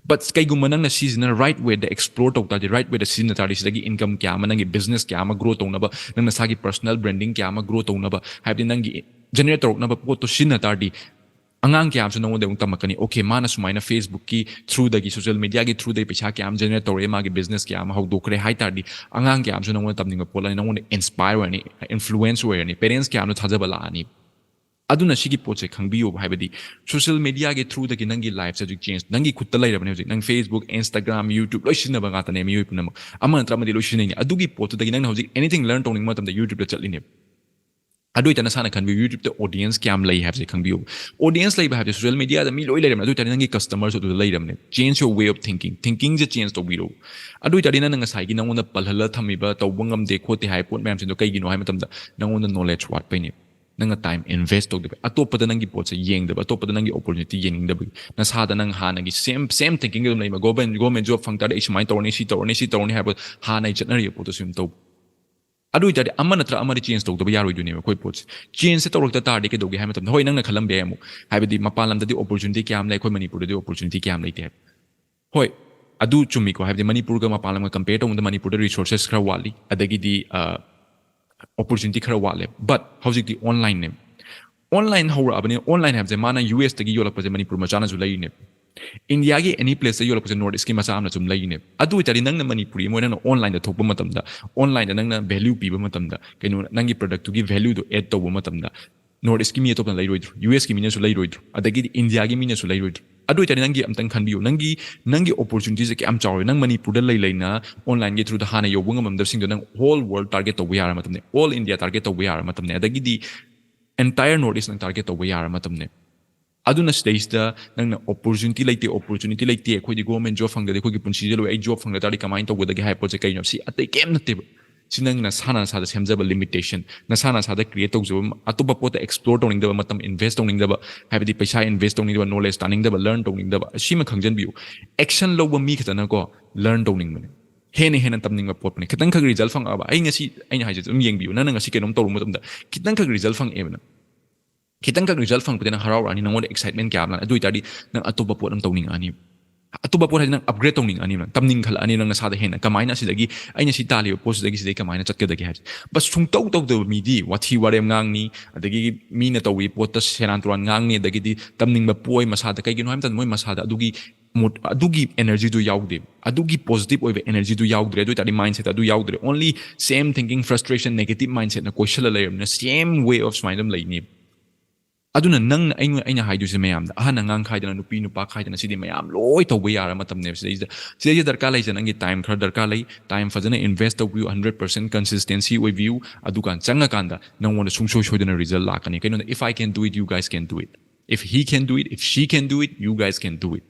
ꯕꯠ ꯀꯩꯒꯨꯝꯕ ꯅꯪꯅ ꯁꯤꯁꯤꯅ ꯔꯥꯏꯠ ꯋꯦꯗ ꯑꯦꯛꯁꯄ꯭ꯂꯣꯔ ꯇꯧ ꯇꯥꯔꯗꯤ, ꯔꯥꯏꯠ ꯋꯦꯗ ꯁꯤꯖꯤꯟꯅ ꯇꯥꯔꯗꯤ, ꯁꯤꯗꯒꯤ ꯏꯟꯀꯝ ꯀꯌꯥ ꯑꯃ, ꯅꯪꯒꯤ ꯕꯤꯖꯤꯅꯦꯁ ꯀꯌꯥ ꯑꯃ ꯒ꯭ꯔꯣ ꯇꯧꯅꯕ, ꯅꯪ ꯅꯁꯥꯒꯤ ꯄꯔꯁꯣꯅꯦꯜ ꯕ꯭ꯔꯦꯟꯗꯤꯡ ꯀꯌꯥ ꯑꯃ ꯒ꯭ꯔꯣ ꯇꯧꯅꯕ, ꯍꯥꯏꯕꯗꯤ ꯅꯪꯒꯤ ꯖꯦꯅꯦꯔꯦꯠ ꯇꯧꯔꯛꯅꯕ ꯄꯣꯠꯇꯣ ꯁꯤꯖꯤꯟꯅ ꯇꯥꯔꯗꯤ, ꯑꯉꯥꯡ ꯀꯌꯥ ꯑꯃꯁꯨ ꯅꯉꯣꯟꯗ ꯑꯃꯨꯛ ꯇꯝꯃꯛꯀꯅꯤ꯫ ꯑꯣꯀꯦ, ꯃꯥꯅ ꯁꯨꯃꯥꯏꯅ ꯐꯦꯁꯕꯨꯛꯀꯤ ꯊ꯭ꯔꯨꯗꯒꯤ, ꯁꯣꯁꯤꯌꯦꯜ ꯃꯦꯗꯤꯌꯥꯒꯤ ꯊ꯭ꯔꯨꯗꯒꯤ ꯄꯩꯁꯥ ꯀꯌꯥ ꯑꯃ ꯖꯦꯅꯦꯔꯦꯠ ꯇꯧꯔꯛꯑꯦ, ꯃꯥꯒꯤ ꯕꯤꯖꯤꯅꯦꯁ ꯀꯌꯥ ꯑꯃ ꯍꯧꯗꯣꯛꯈ꯭ꯔꯦ ꯍꯥꯏ ꯇꯥꯔꯗꯤ, ꯑꯉꯥꯡ ꯀꯌꯥ ꯑꯃꯁꯨ ꯅꯉꯣꯟꯗ ꯇꯝꯅꯤꯡꯕ ꯄꯣꯛꯂꯛꯑꯅꯤ, ꯅꯉꯣꯟꯗ ꯏꯟꯁꯄꯥꯌꯔ ꯑꯣꯏꯔꯅꯤ, ꯏꯟꯐ꯭ꯂꯨꯋꯦꯟꯁ ꯑꯣꯏꯔꯅꯤ, ꯄꯦꯔꯦꯟꯁ ꯀꯌꯥ ꯑꯃꯅ ꯊꯥꯖꯕ ꯂꯥꯛꯑꯅꯤ꯫ ꯑꯗꯨꯅ ꯁꯤꯒꯤ ꯄꯣꯠꯁꯦ ꯈꯪꯕꯤꯌꯣꯕ, ꯍꯥꯏꯕꯗꯤ ꯁꯣꯁꯤꯌꯦꯜ ꯃꯦꯗꯤꯌꯥꯒꯤ ꯊ꯭ꯔꯨꯗꯒꯤ ꯅꯪꯒꯤ ꯂꯥꯏꯐꯁꯦ ꯍꯧꯖꯤꯛ ꯆꯦꯟꯖ, ꯅꯪꯒꯤ ꯈꯨꯠꯇ ꯂꯩꯔꯕꯅꯦ ꯍꯧꯖꯤꯛ꯫ ꯅꯪ ꯐꯦꯁꯕꯨꯛ, ꯏꯟꯁꯇꯥꯒ꯭ꯔꯥꯝ, ꯌꯨꯇ꯭ꯌꯨꯕ ꯂꯣꯏ ꯁꯤꯖꯤꯟꯅꯕ ꯉꯥꯛꯇꯅꯦ, ꯃꯤꯑꯣꯏ ꯄꯨꯝꯅꯃꯛ ꯑꯃ ꯅꯠꯇ꯭ꯔ ꯑꯃꯗꯤ ꯂꯣꯏ ꯁꯤꯖꯤꯟꯅꯩꯅꯦ꯫ ꯑꯗꯨꯒꯤ ꯄꯣꯠꯇꯨꯗꯒꯤ ꯅꯪꯅ ꯍꯧꯖꯤꯛ ꯑꯦꯅꯤꯊꯤꯡ ꯂꯔꯟ ꯇꯧꯅꯤꯡꯕ ꯃꯇꯝꯗ ꯌꯨꯇ꯭ꯌꯨꯕꯇ ꯆꯠꯂꯤꯅꯦꯕ꯫ ꯑꯗꯨ ꯑꯣꯏꯇꯥꯔꯗꯤ ꯅꯁꯥꯅ ꯈꯟꯕꯤꯌꯨ, ꯌꯨꯇ꯭ꯌꯨꯕꯇ ꯑꯣꯗꯤꯌꯦꯟꯁ ꯀꯌꯥꯝ ꯂꯩ ꯍꯥꯏꯕꯁꯦ ꯈꯪꯕꯤꯌꯨ꯫ ꯑꯣꯗꯤꯌꯦꯟꯁ ꯂꯩꯕ ꯍꯥꯏꯕꯁꯦ ꯁꯣꯁꯤꯌꯦꯜ ꯃꯦꯗꯤꯌꯥꯗ ꯃꯤ ꯂꯣꯏ ꯂꯩꯔꯕꯅꯦ, ꯑꯗꯨ ꯑꯣꯏꯇꯥꯔꯗꯤ ꯅꯪꯒꯤ ꯀꯁꯇꯃꯔꯁꯨ ꯑꯗꯨꯗ ꯂꯩꯔꯕꯅꯦ꯫ Change your way of thinking, ꯊꯤꯡꯀꯤꯡꯁꯦ ꯆꯦꯟꯖ ꯇꯧꯕꯤꯔꯛꯎ꯫ ꯑꯗꯨ ꯑꯣꯏꯇꯥꯔꯗꯤ ꯅꯪꯅ ꯉꯁꯥꯏꯒꯤ ꯅꯉꯣꯟꯗ ꯄꯜꯍꯜꯂ ꯊꯝꯃꯤꯕ, ꯇꯧꯕ ꯉꯝꯗꯦ ꯈꯣꯠꯇꯦ ꯍꯥꯏꯕ ꯄꯣꯠ ꯃꯌꯥꯝꯁꯤꯡꯗꯣ ꯀꯩꯒꯤꯅꯣ ꯍꯥꯏꯕ ꯃꯇꯝꯗ ꯅꯉꯣꯟꯗ ꯅꯣꯂꯦꯖ ꯋꯥꯠꯄꯩꯅꯦ꯫ ꯅꯪꯅ ꯇꯥꯏꯝ ꯏꯟꯚꯦꯁ ꯇꯧꯗꯕ, ꯑꯇꯣꯞꯄꯗ ꯅꯪꯒꯤ ꯄꯣꯠꯁꯦ ꯌꯦꯡꯗꯕ, ꯑꯇꯣꯞꯄꯗ ꯅꯪꯒꯤ ꯑꯣꯄꯣꯔꯆꯨꯅꯤꯇꯤ ꯌꯦꯡꯅꯤꯡꯗꯕꯒꯤ, ꯅꯁꯥꯗ ꯅꯪ ꯍꯥꯟꯅꯒꯤ ꯁꯦꯝ ꯁꯦꯝ ꯊꯤꯡꯀꯤꯡꯗ ꯑꯗꯨꯝ ꯂꯩꯕ꯫ ꯒꯣꯔꯃꯦꯟ, ꯒꯣꯔꯃꯦꯟ ꯖꯣꯕ ꯐꯪ ꯇꯥꯔꯗꯤ ꯑꯩ ꯁꯨꯃꯥꯏꯅ ꯇꯧꯔꯅꯤ, ꯁꯤ ꯇꯧꯔꯅꯤ, ꯁꯤ ꯇꯧꯔꯅꯤ ꯍꯥꯏꯕ ꯍꯥꯟꯅ ꯑꯩ ꯆꯠꯅꯔꯤꯕ ꯄꯣꯠꯇꯣ ꯁꯨꯝ ꯇꯧꯕ꯫ ꯑꯗꯨ ꯑꯣꯏꯇꯥꯔꯗꯤ ꯑꯃ ꯅꯠꯇ꯭ꯔ ꯑꯃꯗꯤ ꯆꯦꯟꯖ ꯇꯧꯗꯕ ꯌꯥꯔꯣꯏꯗꯣꯏꯅꯦꯕ ꯑꯩꯈꯣꯏ ꯄꯣꯠꯁꯦ꯫ ꯆꯦꯟꯖꯁꯦ ꯇꯧꯔꯛꯇ ꯇꯥꯔꯗꯤ ꯀꯩꯗꯧꯒꯦ ꯍꯥꯏꯕ ꯃꯇꯝꯗ, ꯍꯣꯏ, ꯅꯪꯅ ꯈꯜꯂꯝꯕ ꯌꯥꯏ ꯑꯃꯨꯛ, ꯍꯥꯏꯕꯗꯤ ꯃꯄꯥꯟ ꯂꯝꯗꯗꯤ ꯑꯣꯄꯣꯔꯆꯨꯅꯤꯇꯤ ꯀꯌꯥꯝ ꯂꯩ, ꯑꯩꯈꯣꯏ ꯃꯅꯤꯄꯨꯔꯗꯗꯤ ꯑꯣꯄꯣꯔꯆꯨꯅꯤꯇꯤ ꯀꯌꯥꯝ ꯂꯩꯇꯦ ꯍꯥꯏꯕ꯫ ꯍꯣꯏ, ꯑꯗꯨ ꯆꯨꯝꯃꯤꯀꯣ, ꯍꯥꯏꯕꯗꯤ ꯃꯅꯤꯄꯨꯔꯒ ꯃꯄꯥꯟ ꯂꯝꯒ compare ꯇꯧꯕꯗ ꯃꯅꯤꯄꯨꯔꯗ resources ꯈꯔ ꯋꯥꯠꯂꯤ, ꯑꯗꯒꯤꯗꯤ opportunity ꯈꯔ ꯋꯥꯠꯂꯦ꯫ But ꯍꯧꯖꯤꯛꯇꯤ online ꯅꯦ꯫ Online ꯍꯧꯔꯛꯑꯕꯅꯤꯅ, online ꯍꯥꯏꯕꯁꯦ ꯃꯥꯅ ꯌꯨ ꯑꯦꯁꯇꯒꯤ ꯌꯣꯜꯂꯛꯄꯁꯦ ꯃꯅꯤꯄꯨꯔ ꯃꯆꯥꯅꯁꯨ ꯂꯩꯔꯤꯅꯦꯕ꯫ ꯏꯟꯗꯤꯌꯥꯒꯤ any place ꯇ ꯌꯣꯜꯂꯛꯄꯁꯦ North East ꯀꯤ ꯃꯆꯥ ꯑꯃꯅ ꯁꯨꯝ ꯂꯩꯔꯤꯅꯦꯕ꯫ ꯑꯗꯨ ꯑꯣꯏꯇꯥꯔꯗꯤ ꯅꯪꯅ ꯃꯅꯤꯄꯨꯔꯤ ꯑꯃ ꯑꯣꯏꯅ ꯅꯪꯅ online ꯗ ꯊꯣꯛꯄ ꯃꯇꯝꯗ, online ꯗ ꯅꯪꯅ value ꯄꯤꯕ ꯃꯇꯝꯗ, ꯀꯩꯅꯣ, ꯅꯪꯒꯤ product ꯇꯨꯒꯤ value ꯗꯣ add ꯇꯧꯕ ꯃꯇꯝꯗ, North East ꯀꯤ ꯃꯤ ꯑꯇꯣꯞꯄꯅ ꯂꯩꯔꯣꯏꯗ꯭ꯔꯣ? ꯌꯨ ꯑꯦꯁ ꯀꯤ ꯃꯤꯅꯁꯨ ꯂꯩꯔꯣꯏꯗ꯭ꯔꯣ? ꯑꯗꯒꯤꯗꯤ ꯏꯟꯗꯤꯌꯥꯒꯤ ꯃꯤꯅꯁꯨ ꯂꯩꯔꯣꯏꯗ꯭ꯔꯣ? ꯑꯗꯨ ꯑꯣꯏꯇꯥꯔꯗꯤ ꯅꯪꯒꯤ ꯑꯝꯇꯪ ꯈꯟꯕꯤꯌꯨ, ꯅꯪꯒꯤ ꯅꯪꯒꯤ opportunity ꯁꯦ ꯀꯌꯥꯝ ꯆꯥꯎꯔꯦ꯫ ꯅꯪ ꯃꯅꯤꯄꯨꯔꯗ ꯂꯩ ꯂꯩꯅ online ꯒꯤ through ꯗ ꯍꯥꯟꯅ ꯌꯧꯕ ꯉꯝꯃꯝꯗꯕꯁꯤꯡꯗꯣ ꯅꯪ whole world target ꯇꯧꯕ ꯌꯥꯔ ꯃꯇꯝꯅꯦ, all India target ꯇꯧꯕ ꯌꯥꯔ ꯃꯇꯝꯅꯦ, ꯑꯗꯒꯤꯗꯤ entire North East ꯅꯪ target ꯇꯧꯕ ꯌꯥꯔ ꯃꯇꯝꯅꯦ꯫ ꯑꯗꯨꯅ ꯁꯤꯗꯩꯁꯤꯗ ꯅꯪꯅ opportunity ꯂꯩꯇꯦ, opportunity ꯂꯩꯇꯦ, ꯑꯩꯈꯣꯏꯗꯤ government job ꯐꯪꯗ꯭ꯔꯗꯤ ꯑꯩꯈꯣꯏꯒꯤ ꯄꯨꯟꯁꯤꯁꯦ ꯂꯣꯏ, ꯑꯩ job ꯐꯪꯗ ꯇꯥꯔꯗꯤ ꯀꯃꯥꯏꯅ ꯇꯧꯒꯗꯒꯦ ꯍꯥꯏꯕ ꯄꯣꯠꯁꯦ ꯀꯩꯅꯣ? ꯁꯤ ꯑꯇꯩ ꯀꯩꯝ ꯅꯠꯇꯦꯕ꯫ ꯁꯤ ꯅꯪ ꯅꯁꯥꯅ ꯅꯁꯥꯗ ꯁꯦꯝꯖꯕ limitation, ꯅꯁꯥꯅ ꯅꯁꯥꯗ create ꯇꯧꯖꯕ, ꯑꯇꯣꯞꯄ ꯄꯣꯠꯇ explore ꯇꯧꯅꯤꯡꯗꯕ, ꯃꯇꯝ invest ꯇꯧꯅꯤꯡꯗꯕ, ꯍꯥꯏꯕꯗꯤ ꯄꯩꯁꯥ invest ꯇꯧꯅꯤꯡꯗꯕ, knowledge ꯇꯥꯅꯤꯡꯗꯕ, learn ꯇꯧꯅꯤꯡꯗꯕ, ꯁꯤꯃ ꯈꯪꯖꯟꯕꯤꯌꯨ꯫ Action ꯂꯧꯕ ꯃꯤ ꯈꯛꯇꯅꯀꯣ learn ꯇꯧꯅꯤꯡꯕꯅꯦ, ꯍꯦꯟꯅ ꯍꯦꯟꯅ ꯇꯝꯅꯤꯡꯕ ꯄꯣꯠꯄꯨꯅꯦ꯫ ꯈꯤꯇꯪꯈꯛ result ꯐꯪꯉꯛꯑꯕ, ꯑꯩ ꯉꯁꯤ ꯑꯩꯅ ꯍꯥꯏꯁꯦ ꯑꯗꯨꯝ ꯌꯦꯡꯕꯤꯌꯨ, ꯅꯪꯅ ꯉꯁꯤ ꯀꯩꯅꯣꯝ ꯇꯧꯔꯨꯕ ꯃꯇꯝꯗ ꯈꯤꯇꯪꯈꯛ result ꯐꯪꯉꯛꯑꯦꯕ ꯅꯪ꯫ ꯈꯤꯇꯪꯈꯛ result ꯐꯪꯉꯛꯄꯗ ꯅꯪ ꯍꯔꯥꯎꯔꯛꯑꯅꯤ, ꯅꯪꯉꯣꯟꯗ excitement ꯀꯌꯥ ꯑꯃ ꯂꯥꯛꯑꯅꯤ꯫ ꯑꯗꯨ ꯑꯣꯏꯇꯥꯔꯗꯤ ꯅꯪ ꯑꯇꯣꯞꯄ ꯄꯣꯠ ꯑꯃ ꯇꯧꯅꯤꯡꯉꯛꯑꯅꯤꯕ꯫ ꯑꯇꯣꯞꯄ ꯄꯣꯠ ꯍꯥꯏꯗꯤ ꯅꯪ upgrade ꯇꯧꯅꯤꯡꯉꯛꯑꯅꯤꯕ, ꯅꯪ ꯇꯝꯅꯤꯡꯈꯠꯂꯛꯑꯅꯤ, ꯅꯪ ꯅꯁꯥꯗ ꯍꯦꯟꯅ ꯀꯃꯥꯏꯅ ꯑꯁꯤꯗꯒꯤ, ꯑꯩꯅ ꯁꯤ ꯇꯥꯜꯂꯤꯕ ꯄꯣꯠꯁꯤꯗꯒꯤ ꯁꯤꯗꯩ ꯀꯃꯥꯏꯅ ꯆꯠꯀꯗꯒꯦ ꯍꯥꯏꯁꯦ꯫ But ꯁꯨꯡꯇꯧ ꯇꯧꯗꯕ ꯃꯤꯗꯤ ꯋꯥꯊꯤ ꯋꯥꯔꯦꯝ ꯉꯥꯡꯅꯤ, ꯑꯗꯒꯤ ꯃꯤꯅ ꯇꯧꯔꯤ ꯄꯣꯠꯇ ꯁꯦꯔꯥꯟ ꯇꯨꯔꯥꯟ ꯉꯥꯡꯅꯤ, ꯑꯗꯒꯤꯗꯤ ꯇꯝꯅꯤꯡꯕ ꯄꯣꯛꯑꯣꯏ ꯃꯁꯥꯗ꯫ ꯀꯩꯒꯤꯅꯣ ꯍꯥꯏꯕ ꯃꯇꯝꯗ ꯃꯣꯏ ꯃꯁꯥꯗ ꯑꯗꯨꯒꯤ ꯃꯣꯠ-, ꯑꯗꯨꯒꯤ energy ꯗꯨ ꯌꯥꯎꯗꯦꯕ, ꯑꯗꯨꯒꯤ positive ꯑꯣꯏꯕ energy ꯗꯨ ꯌꯥꯎꯗ꯭ꯔꯦ꯫ ꯑꯗꯨ ꯑꯣꯏꯇꯥꯔꯗꯤ mindset ꯑꯗꯨ ꯌꯥꯎꯗ꯭ꯔꯦ, only same thinking, frustration, negative mindset ꯅ ꯀꯣꯏꯁꯜꯂ ꯂꯩꯔꯕꯅꯤꯅ same way of ꯁꯨꯃꯥꯏꯅ ꯑꯗꯨꯝ ꯂꯩꯅꯦꯕ꯫ ꯑꯗꯨꯅ ꯅꯪꯅ ꯑꯩꯉꯣꯟ-, ꯑꯩꯅ ꯍꯥꯏꯗꯣꯏꯁꯦ ꯃꯌꯥꯝꯗ, ꯑꯍꯟ ꯑꯉꯥꯡ ꯈꯥꯏꯗꯅ, ꯅꯨꯄꯤ ꯅꯨꯄꯥ ꯈꯥꯏꯗꯅ, ꯁꯤꯗꯤ ꯃꯌꯥꯝ ꯂꯣꯏ ꯇꯧꯕ ꯌꯥꯔ ꯃꯇꯝꯅꯦꯕ꯫ ꯁꯤꯗꯩꯁꯤꯗ, ꯁꯤꯗꯩꯁꯤꯗ ꯗꯔꯀꯥꯔ ꯂꯩꯁꯦ ꯅꯪꯒꯤ time ꯈꯔ ꯗꯔꯀꯥꯔ ꯂꯩ꯫ Time ꯐꯖꯅ invest ꯇꯧꯕꯤꯌꯨ, hundred percent consistency ꯑꯣꯏꯕꯤꯌꯨ꯫ ꯑꯗꯨꯀꯥꯟ ꯆꯪꯉꯀꯥꯟꯗ ꯅꯪꯉꯣꯟꯗ ꯁꯨꯡꯁꯣꯏ ꯁꯣꯏꯗꯅ result ꯂꯥꯛꯀꯅꯤ꯫ ꯀꯩꯅꯣꯗ, if I can do it, you guys can do it. If he can do it, if she can do it, you guys can do it.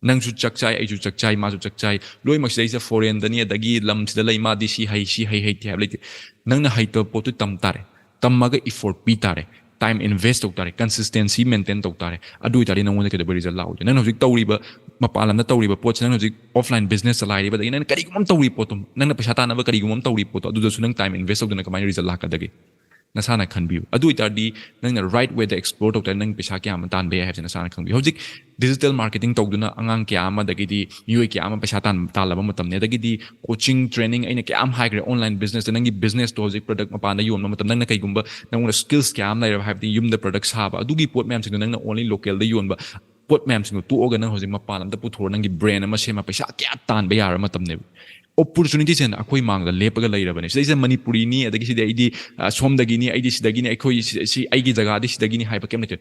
ꯅꯪꯁꯨ ꯆꯥꯛ ꯆꯥꯏ, ꯑꯩꯁꯨ ꯆꯥꯛ ꯆꯥꯏ, ꯃꯥꯁꯨ ꯆꯥꯛ ꯆꯥꯏ, ꯂꯣꯏꯅꯃꯛ ꯁꯤꯗꯩꯁꯤꯗ foreign ꯗꯅꯤ, ꯑꯗꯒꯤ ꯂꯝꯁꯤꯗ ꯂꯩ, ꯃꯥꯗꯤ ꯁꯤ ꯍꯩ, ꯁꯤ ꯍꯩ ꯍꯩꯇꯦ ꯍꯥꯏꯕ ꯂꯩꯇꯦ꯫ ꯅꯪꯅ ꯍꯩꯇꯕ ꯄꯣꯠꯇꯨ ꯇꯝ ꯇꯥꯔꯦ, ꯇꯝꯃꯒ effort ꯄꯤ ꯇꯥꯔꯦ, time invest ꯇꯧ ꯇꯥꯔꯦ, consistency maintain ꯇꯧ ꯇꯥꯔꯦ꯫ ꯑꯗꯨ ꯑꯣꯏꯇꯥꯔꯗꯤ ꯅꯪꯉꯣꯟꯗ ꯀꯩꯗꯧꯕꯩ result ꯂꯥꯛꯑꯣꯏꯗꯣꯏ? ꯅꯪꯅ ꯍꯧꯖꯤꯛ ꯇꯧꯔꯤꯕ, ꯃꯄꯥꯟ ꯂꯝꯗ ꯇꯧꯔꯤꯕ ꯄꯣꯠꯁꯦ, ꯅꯪꯅ ꯍꯧꯖꯤꯛ offline business ꯆꯂꯥꯏꯔꯤꯕ, ꯑꯗꯒꯤ ꯅꯪꯅ ꯀꯔꯤꯒꯨꯝꯕ ꯑꯃ ꯇꯧꯔꯤꯕ ꯄꯣꯠꯇꯣ, ꯅꯪꯅ ꯄꯩꯁꯥ ꯇꯥꯟꯅꯕ ꯀꯔꯤꯒꯨꯝꯕ ꯑꯃ ꯇꯧꯔꯤꯕ ꯄꯣꯠꯇꯣ, ꯑꯗꯨꯗꯁꯨ ꯅꯪ time invest ꯇꯧꯗꯅ ꯀꯃꯥꯏꯅ result ꯂꯥꯛꯀꯗꯒꯦ? ꯅꯁꯥꯅ ꯈꯟꯕꯤꯌꯨ꯫ ꯑꯗꯨ ꯑꯣꯏꯇꯥꯔꯗꯤ ꯅꯪꯅ right way ꯗ explore ꯇꯧ ꯇꯥꯔꯗꯤ ꯅꯪ ꯄꯩꯁꯥ ꯀꯌꯥ ꯑꯃ ꯇꯥꯟꯕ ꯌꯥꯏ ꯍꯥꯏꯕꯁꯦ ꯅꯁꯥꯅ ꯈꯪꯕꯤꯌꯨ꯫ ꯍꯧꯖꯤꯛ digital marketing ꯇꯧꯗꯨꯅ ꯑꯉꯥꯡ ꯀꯌꯥ ꯑꯃ, ꯑꯗꯒꯤꯗꯤ ꯃꯤꯑꯣꯏ ꯀꯌꯥ ꯑꯃ ꯄꯩꯁꯥ ꯇꯥꯟ-, ꯇꯥꯜꯂꯕ ꯃꯇꯝꯅꯤ꯫ ꯑꯗꯒꯤꯗꯤ coaching, training ꯑꯩꯅ ꯀꯌꯥ ꯑꯃ ꯍꯥꯏꯈ꯭ꯔꯦ, online business ꯇ ꯅꯪꯒꯤ business ꯇꯣ ꯍꯧꯖꯤꯛ product ꯃꯄꯥꯟꯗ ꯌꯣꯟꯕ ꯃꯇꯝ, ꯅꯪꯅ ꯀꯩꯒꯨꯝꯕ ꯅꯪꯉꯣꯟꯗ skills ꯀꯌꯥ ꯑꯃ ꯂꯩꯔꯕ, ꯍꯥꯏꯕꯗꯤ ꯌꯨꯝꯗ product ꯁꯥꯕ, ꯑꯗꯨꯒꯤ ꯄꯣꯠ ꯃꯌꯥꯝꯁꯤꯡꯗꯣ ꯅꯪꯅ only local ꯗ ꯌꯣꯟꯕ ꯄꯣꯠ ꯃꯌꯥꯝꯁꯤꯡꯗꯣ ꯇꯣꯛꯑꯒ ꯅꯪ ꯍꯧꯖꯤꯛ ꯃꯄꯥꯟ ꯂꯝꯗ ꯄꯨꯊꯣꯔ ꯅꯪꯒꯤ brand ꯑꯃ ꯁꯦꯝꯃ ꯄꯩꯁꯥ ꯀꯌꯥ ꯇꯥꯟꯕ ꯌꯥꯔꯕ ꯃꯇꯝꯅꯦꯕ꯫ Opportunity ꯁꯦ ꯑꯩꯈꯣꯏ ꯃꯥꯡꯗ ꯂꯦꯞꯄꯒ ꯂꯩꯔꯕꯅꯦ꯫ ꯁꯤꯗꯩꯁꯤꯗ ꯃꯅꯤꯄꯨꯔꯤꯅꯤ, ꯑꯗꯒꯤ ꯁꯤꯗꯤ ꯑꯩꯗꯤ, ꯑ, ꯁꯣꯝꯗꯒꯤꯅꯤ, ꯑꯩꯗꯤ ꯁꯤꯗꯒꯤꯅꯤ, ꯑꯩꯈꯣꯏ ꯁꯤ, ꯁꯤ ꯑꯩꯒꯤ ꯖꯒꯥꯗꯤ ꯁꯤꯗꯒꯤꯅꯤ ꯍꯥꯏꯕ ꯀꯩꯝ ꯂꯩꯇꯦ꯫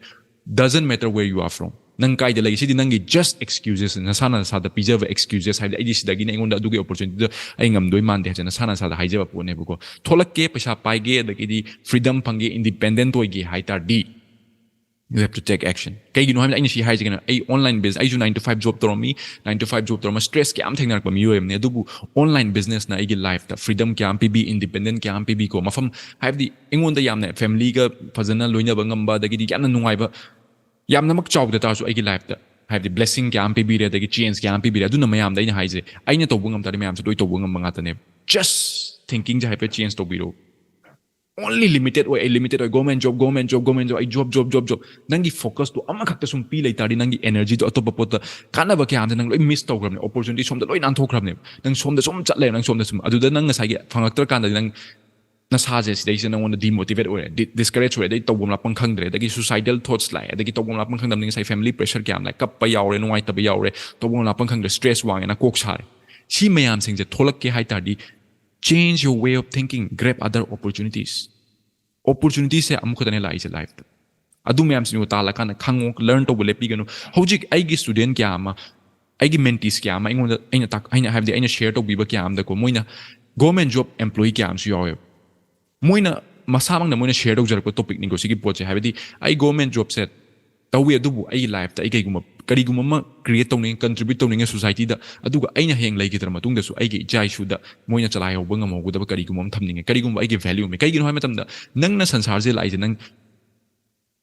Doesn't matter where you are from. ꯅꯪ ꯀꯥꯏꯗ ꯂꯩ? ꯁꯤꯗꯤ ꯅꯪꯒꯤ just excuses, ꯅꯁꯥꯅ ꯅꯁꯥꯗ ꯄꯤꯖꯕ excuses꯫ ꯍꯥꯏꯕꯗꯤ ꯑꯩꯗꯤ ꯁꯤꯗꯒꯤꯅꯤ, ꯑꯩꯉꯣꯟꯗ ꯑꯗꯨꯒꯤ opportunity ꯗꯣ ꯑꯩ ꯉꯝꯗꯣꯏ ꯃꯥꯟꯗꯦ ꯍꯥꯏꯕꯁꯦ ꯅꯁꯥ ꯅꯁꯥꯗ ꯍꯥꯏꯖꯕ ꯄꯣꯠꯅꯦꯕꯀꯣ꯫ ꯊꯣꯛꯂꯛꯀꯦ, ꯄꯩꯁꯥ ꯄꯥꯏꯒꯦ, ꯑꯗꯒꯤꯗꯤ freedom ꯐꯪꯒꯦ, independent ꯑꯣꯏꯒꯦ ꯍꯥꯏ ꯇꯥꯔꯗꯤ, you have to take action. ꯀꯩꯒꯤꯅꯣ ꯍꯥꯏꯕꯗ ꯑꯩꯅ ꯁꯤ ꯍꯥꯏꯁꯦ ꯀꯩꯅꯣ, ꯑꯩ online business, ꯑꯩꯁꯨ nine to five job ꯇꯧꯔꯝꯃꯤ, nine to five job ꯇꯧꯔꯝꯃ stress ꯀꯌꯥ ꯑꯃ ꯊꯦꯡꯅꯔꯛꯄ ꯃꯤꯑꯣꯏ ꯑꯃꯅꯤ꯫ ꯑꯗꯨꯕꯨ online business ꯅ ꯑꯩꯒꯤ life ꯇ freedom ꯀꯌꯥ ꯑꯃ ꯄꯤꯕꯤ, independent ꯀꯌꯥ ꯑꯃ ꯄꯤꯕꯤꯀꯣ꯫ ꯃꯐꯝ, ꯍꯥꯏꯕꯗꯤ ꯑꯩꯉꯣꯟꯗ ꯌꯥꯝꯅ family ꯒ ꯐꯖꯅ ꯂꯣꯏꯅꯕ ꯉꯝꯕ, ꯑꯗꯒꯤꯗꯤ ꯌꯥꯝꯅ ꯅꯨꯡꯉꯥꯏꯕ, ꯌꯥꯝꯅꯃꯛ ꯆꯥꯎꯗ ꯇꯥꯔꯁꯨ ꯑꯩꯒꯤ life ꯇ, ꯍꯥꯏꯕꯗꯤ blessing ꯀꯌꯥ ꯑꯃ ꯄꯤꯕꯤꯔꯦ, ꯑꯗꯒꯤ change ꯀꯌꯥ ꯑꯃ ꯄꯤꯕꯤꯔꯦ꯫ ꯑꯗꯨꯅ ꯃꯌꯥꯝꯗ ꯑꯩꯅ ꯍꯥꯏꯁꯦ, ꯑꯩꯅ ꯇꯧꯕ ꯉꯝ ꯇꯥꯔꯗꯤ ꯃꯌꯥꯝꯁꯨ ꯂꯣꯏ ꯇꯧꯕ ꯉꯝꯕ ꯉꯥꯛꯇꯅꯦꯕ꯫ Just thinking ꯁꯦ ꯍꯥꯏꯐꯦꯠ change ꯇꯧꯕꯤꯔꯣ꯫ Only limited ꯑꯣꯏ, ꯑꯩ limited ꯑꯣꯏ, government job, government job, government job, ꯑꯩ job, job, job, job꯫ ꯅꯪꯒꯤ focus ꯇꯣ ꯑꯃꯈꯛꯇ ꯁꯨꯝ ꯄꯤ ꯂꯩ ꯇꯥꯔꯗꯤ ꯅꯪꯒꯤ energy ꯗꯣ ꯑꯇꯣꯞꯄ ꯄꯣꯠꯇ ꯀꯥꯟꯅꯕ ꯀꯌꯥ ꯑꯃꯗ ꯅꯪ ꯂꯣꯏ miss ꯇꯧꯈ꯭ꯔꯕꯅꯦ꯫ Opportunity ꯁꯣꯝꯗ ꯂꯣꯏ ꯅꯥꯟꯊꯣꯛꯈ꯭ꯔꯕꯅꯦꯕ꯫ ꯅꯪ ꯁꯣꯝꯗ ꯁꯨꯝ ꯆꯠ ꯂꯩꯔꯦ, ꯅꯪ ꯁꯣꯝꯗ ꯁꯨꯝ, ꯑꯗꯨꯗ ꯅꯪ ꯉꯁꯥꯏꯒꯤ ꯐꯪꯉꯛꯇ꯭ꯔꯀꯥꯟꯗꯗꯤ ꯅꯪ ꯅꯁꯥꯁꯦ ꯁꯤꯗꯩꯁꯤꯗ ꯅꯪꯉꯣꯟꯗ demotivate ꯑꯣꯏꯔꯦ, di-, discourage ꯑꯣꯏꯔꯦ, ꯑꯗꯩ ꯇꯧꯐꯝ ꯂꯥꯛꯐꯝ ꯈꯪꯗ꯭ꯔꯦ, ꯑꯗꯒꯤ suicidal thoughts ꯂꯥꯛꯑꯦ, ꯑꯗꯒꯤ ꯇꯧꯐꯝ ꯂꯥꯛꯐꯝ ꯈꯪꯗꯕꯅꯤ, ꯉꯁꯥꯏ family pressure ꯀꯌꯥ ꯑꯃ ꯂꯥꯛꯑꯦ, ꯀꯞꯄ ꯌꯥꯎꯔꯦ, ꯅꯨꯡꯉꯥꯏꯇꯕ ꯌꯥꯎꯔꯦ, ꯇꯧꯐꯝ ꯂꯥꯛꯐꯝ ꯈꯪꯗ꯭ꯔꯦ, stress ꯋꯥꯡꯉꯦꯅ ꯀꯣꯛ ꯁꯥꯔꯦ꯫ ꯁꯤ ꯃꯌꯥꯝꯁꯤꯡꯁꯦ ꯊꯣꯛꯂꯛꯀꯦ ꯍꯥꯏ ꯇꯥꯔꯗꯤ, change your way of thinking, grab other opportunities꯫ Opportunity ꯁꯦ ꯑꯃꯨꯛ ꯈꯛꯇꯅꯦ ꯂꯥꯛꯏꯁꯦ life ꯇ꯫ ꯑꯗꯨ ꯃꯌꯥꯝꯁꯤꯡꯗꯣ ꯇꯥꯜꯂꯀꯥꯟꯗ ꯈꯪꯉꯣ, learn ꯇꯧꯕ ꯂꯦꯞꯄꯤꯒꯅꯨ꯫ ꯍꯧꯖꯤꯛ ꯑꯩꯒꯤ student ꯀꯌꯥ ꯑꯃ, ꯑꯩꯒꯤ mentees ꯀꯌꯥ ꯑꯃ ꯑꯩꯉꯣꯟꯗ, ꯑꯩꯅ ꯇꯥꯛ-, ꯑꯩꯅ ꯍꯥꯏꯕꯗꯤ ꯑꯩꯅ share ꯇꯧꯕꯤꯕ ꯀꯌꯥ ꯑꯃꯗꯀꯣ, ꯃꯣꯏꯅ government job employee ꯀꯌꯥ ꯑꯃꯁꯨ ꯌꯥꯎꯋꯦꯕ꯫ ꯃꯣꯏꯅ ꯃꯁꯥꯃꯛꯅ ꯃꯣꯏꯅ share ꯇꯧꯖꯔꯛꯄ topic ꯅꯤꯀꯣ ꯁꯤꯒꯤ ꯄꯣꯠꯁꯦ꯫ ꯍꯥꯏꯕꯗꯤ ꯑꯩ government job ꯁꯦ ꯇꯧꯋꯤ, ꯑꯗꯨꯕꯨ ꯑꯩꯒꯤ life ꯇ ꯑꯩ ꯀꯩꯒꯨꯝꯕ, ꯀꯔꯤꯒꯨꯝꯕ ꯑꯃ create ꯇꯧꯅꯤꯡꯉꯦ, contribute ꯇꯧꯅꯤꯡꯉꯦ society ꯗ, ꯑꯗꯨꯒ ꯑꯩꯅ ꯍꯌꯦꯡ ꯂꯩꯈꯤꯗ꯭ꯔ ꯃꯇꯨꯡꯗꯁꯨ ꯑꯩꯒꯤ ꯏꯆꯥ ꯏꯁꯨꯗ ꯃꯣꯏꯅ ꯆꯂꯥꯏꯍꯧꯕ ꯉꯝꯍꯧꯒꯗꯕ ꯀꯔꯤꯒꯨꯝꯕ ꯑꯃ ꯊꯝꯅꯤꯡꯉꯦ, ꯀꯔꯤꯒꯨꯝꯕ ꯑꯩꯒꯤ value ꯑꯃ꯫ ꯀꯩꯒꯤꯅꯣ ꯍꯥꯏꯕ ꯃꯇꯝꯗ ꯅꯪꯅ ꯁꯪꯁꯥꯔꯁꯦ ꯂꯥꯛꯏꯁꯦ ꯅꯪ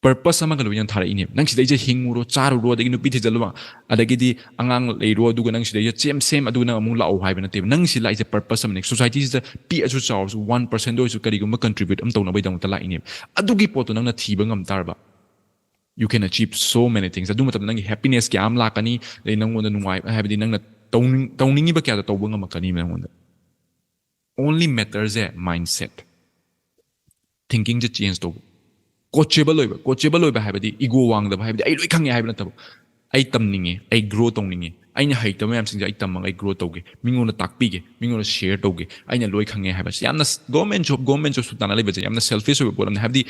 Purpose ꯑꯃꯒ ꯂꯣꯏꯅꯅ ꯊꯥꯔꯛꯏꯅꯦꯕ. ꯅꯪ ꯁꯤꯗꯩꯁꯦ ꯍꯤꯡꯉꯨꯔꯣ, ꯆꯥꯔꯨꯔꯣ, ꯑꯗꯒꯤ ꯅꯨꯄꯤ ꯊꯤꯖꯤꯜꯂꯨ, ꯑꯗꯒꯤꯗꯤ ꯑꯉꯥꯡ ꯂꯩꯔꯣ, ꯑꯗꯨꯒ ꯅꯪ ꯁꯤꯗꯩꯗ ꯁꯦꯝ ꯁꯦꯝ ꯑꯗꯨꯒ ꯅꯪ ꯑꯃꯨꯛ ꯂꯥꯛꯑꯣ ꯍꯥꯏꯕ ꯅꯠꯇꯦꯕ. ꯅꯪ ꯁꯤ ꯂꯥꯛꯏꯁꯦ purpose ꯑꯃꯅꯤ. Societyꯁꯤꯗ ꯄꯤꯛꯑꯁꯨ ꯆꯥꯎꯔꯁꯨ one percentꯗ ꯑꯣꯏꯔꯁꯨ ꯀꯔꯤꯒꯨꯝꯕ contribute ꯑꯃ ꯇꯧꯅꯕꯒꯤꯗꯃꯛꯇ ꯂꯥꯛꯏꯅꯦꯕ. ꯑꯗꯨꯒꯤ ꯄꯣꯠꯇꯣ ꯅꯪꯅ ꯊꯤꯕ ꯉꯝ ꯇꯥꯔꯕ, you can achieve so many things. ꯑꯗꯨ ꯃꯇꯝꯗ ꯅꯪꯒꯤ happiness ꯀꯌꯥ ꯑꯃ ꯂꯥꯛꯀꯅꯤ, ꯑꯗꯩ ꯅꯪꯉꯣꯟꯗ ꯅꯨꯡꯉꯥꯏ, ꯍꯥꯏꯕꯗꯤ ꯅꯪꯅ ꯇꯧꯅꯤꯡ ꯇꯧꯅꯤꯡꯉꯤꯕ ꯀꯌꯥꯗꯣ ꯇꯧꯕ ꯉꯝꯃꯛꯀꯅꯤꯕ ꯅꯪꯉꯣꯟꯗ. Only matterꯁꯦ mindset, thinkingꯁꯦ change ꯇꯧꯕ. Coachable ꯑꯣꯏꯕ, coachable ꯑꯣꯏꯕ ꯍꯥꯏꯕꯗꯤ ego ꯋꯥꯡꯗꯕ, ꯍꯥꯏꯕꯗꯤ ꯑꯩ ꯂꯣꯏ ꯈꯪꯉꯦ ꯍꯥꯏꯕ ꯅꯠꯇꯕ. ꯑꯩ ꯇꯝꯅꯤꯡꯉꯦ, ꯑꯩ grow ꯇꯧꯅꯤꯡꯉꯦ, ꯑꯩꯅ ꯍꯩꯇꯕ ꯃꯌꯥꯝꯁꯤꯡꯁꯦ ꯑꯩ ꯇꯝꯃꯒ ꯑꯩ grow ꯇꯧꯒꯦ, ꯃꯤꯉꯣꯟꯗ ꯇꯥꯛꯄꯤꯒꯦ, ꯃꯤꯉꯣꯟꯗ share ꯇꯧꯒꯦ, ꯑꯩꯅ ꯂꯣꯏ ꯈꯪꯉꯦ ꯍꯥꯏꯕꯁꯦ. ꯌꯥꯝꯅ ꯁ- government job, government job ꯁꯨ ꯇꯥꯟꯅ ꯂꯩꯕꯁꯦ ꯌꯥꯝꯅ selfish ꯑꯣꯏꯕ ꯄꯣꯠ ꯑꯃꯅꯤ. ꯍꯥꯏꯕꯗꯤ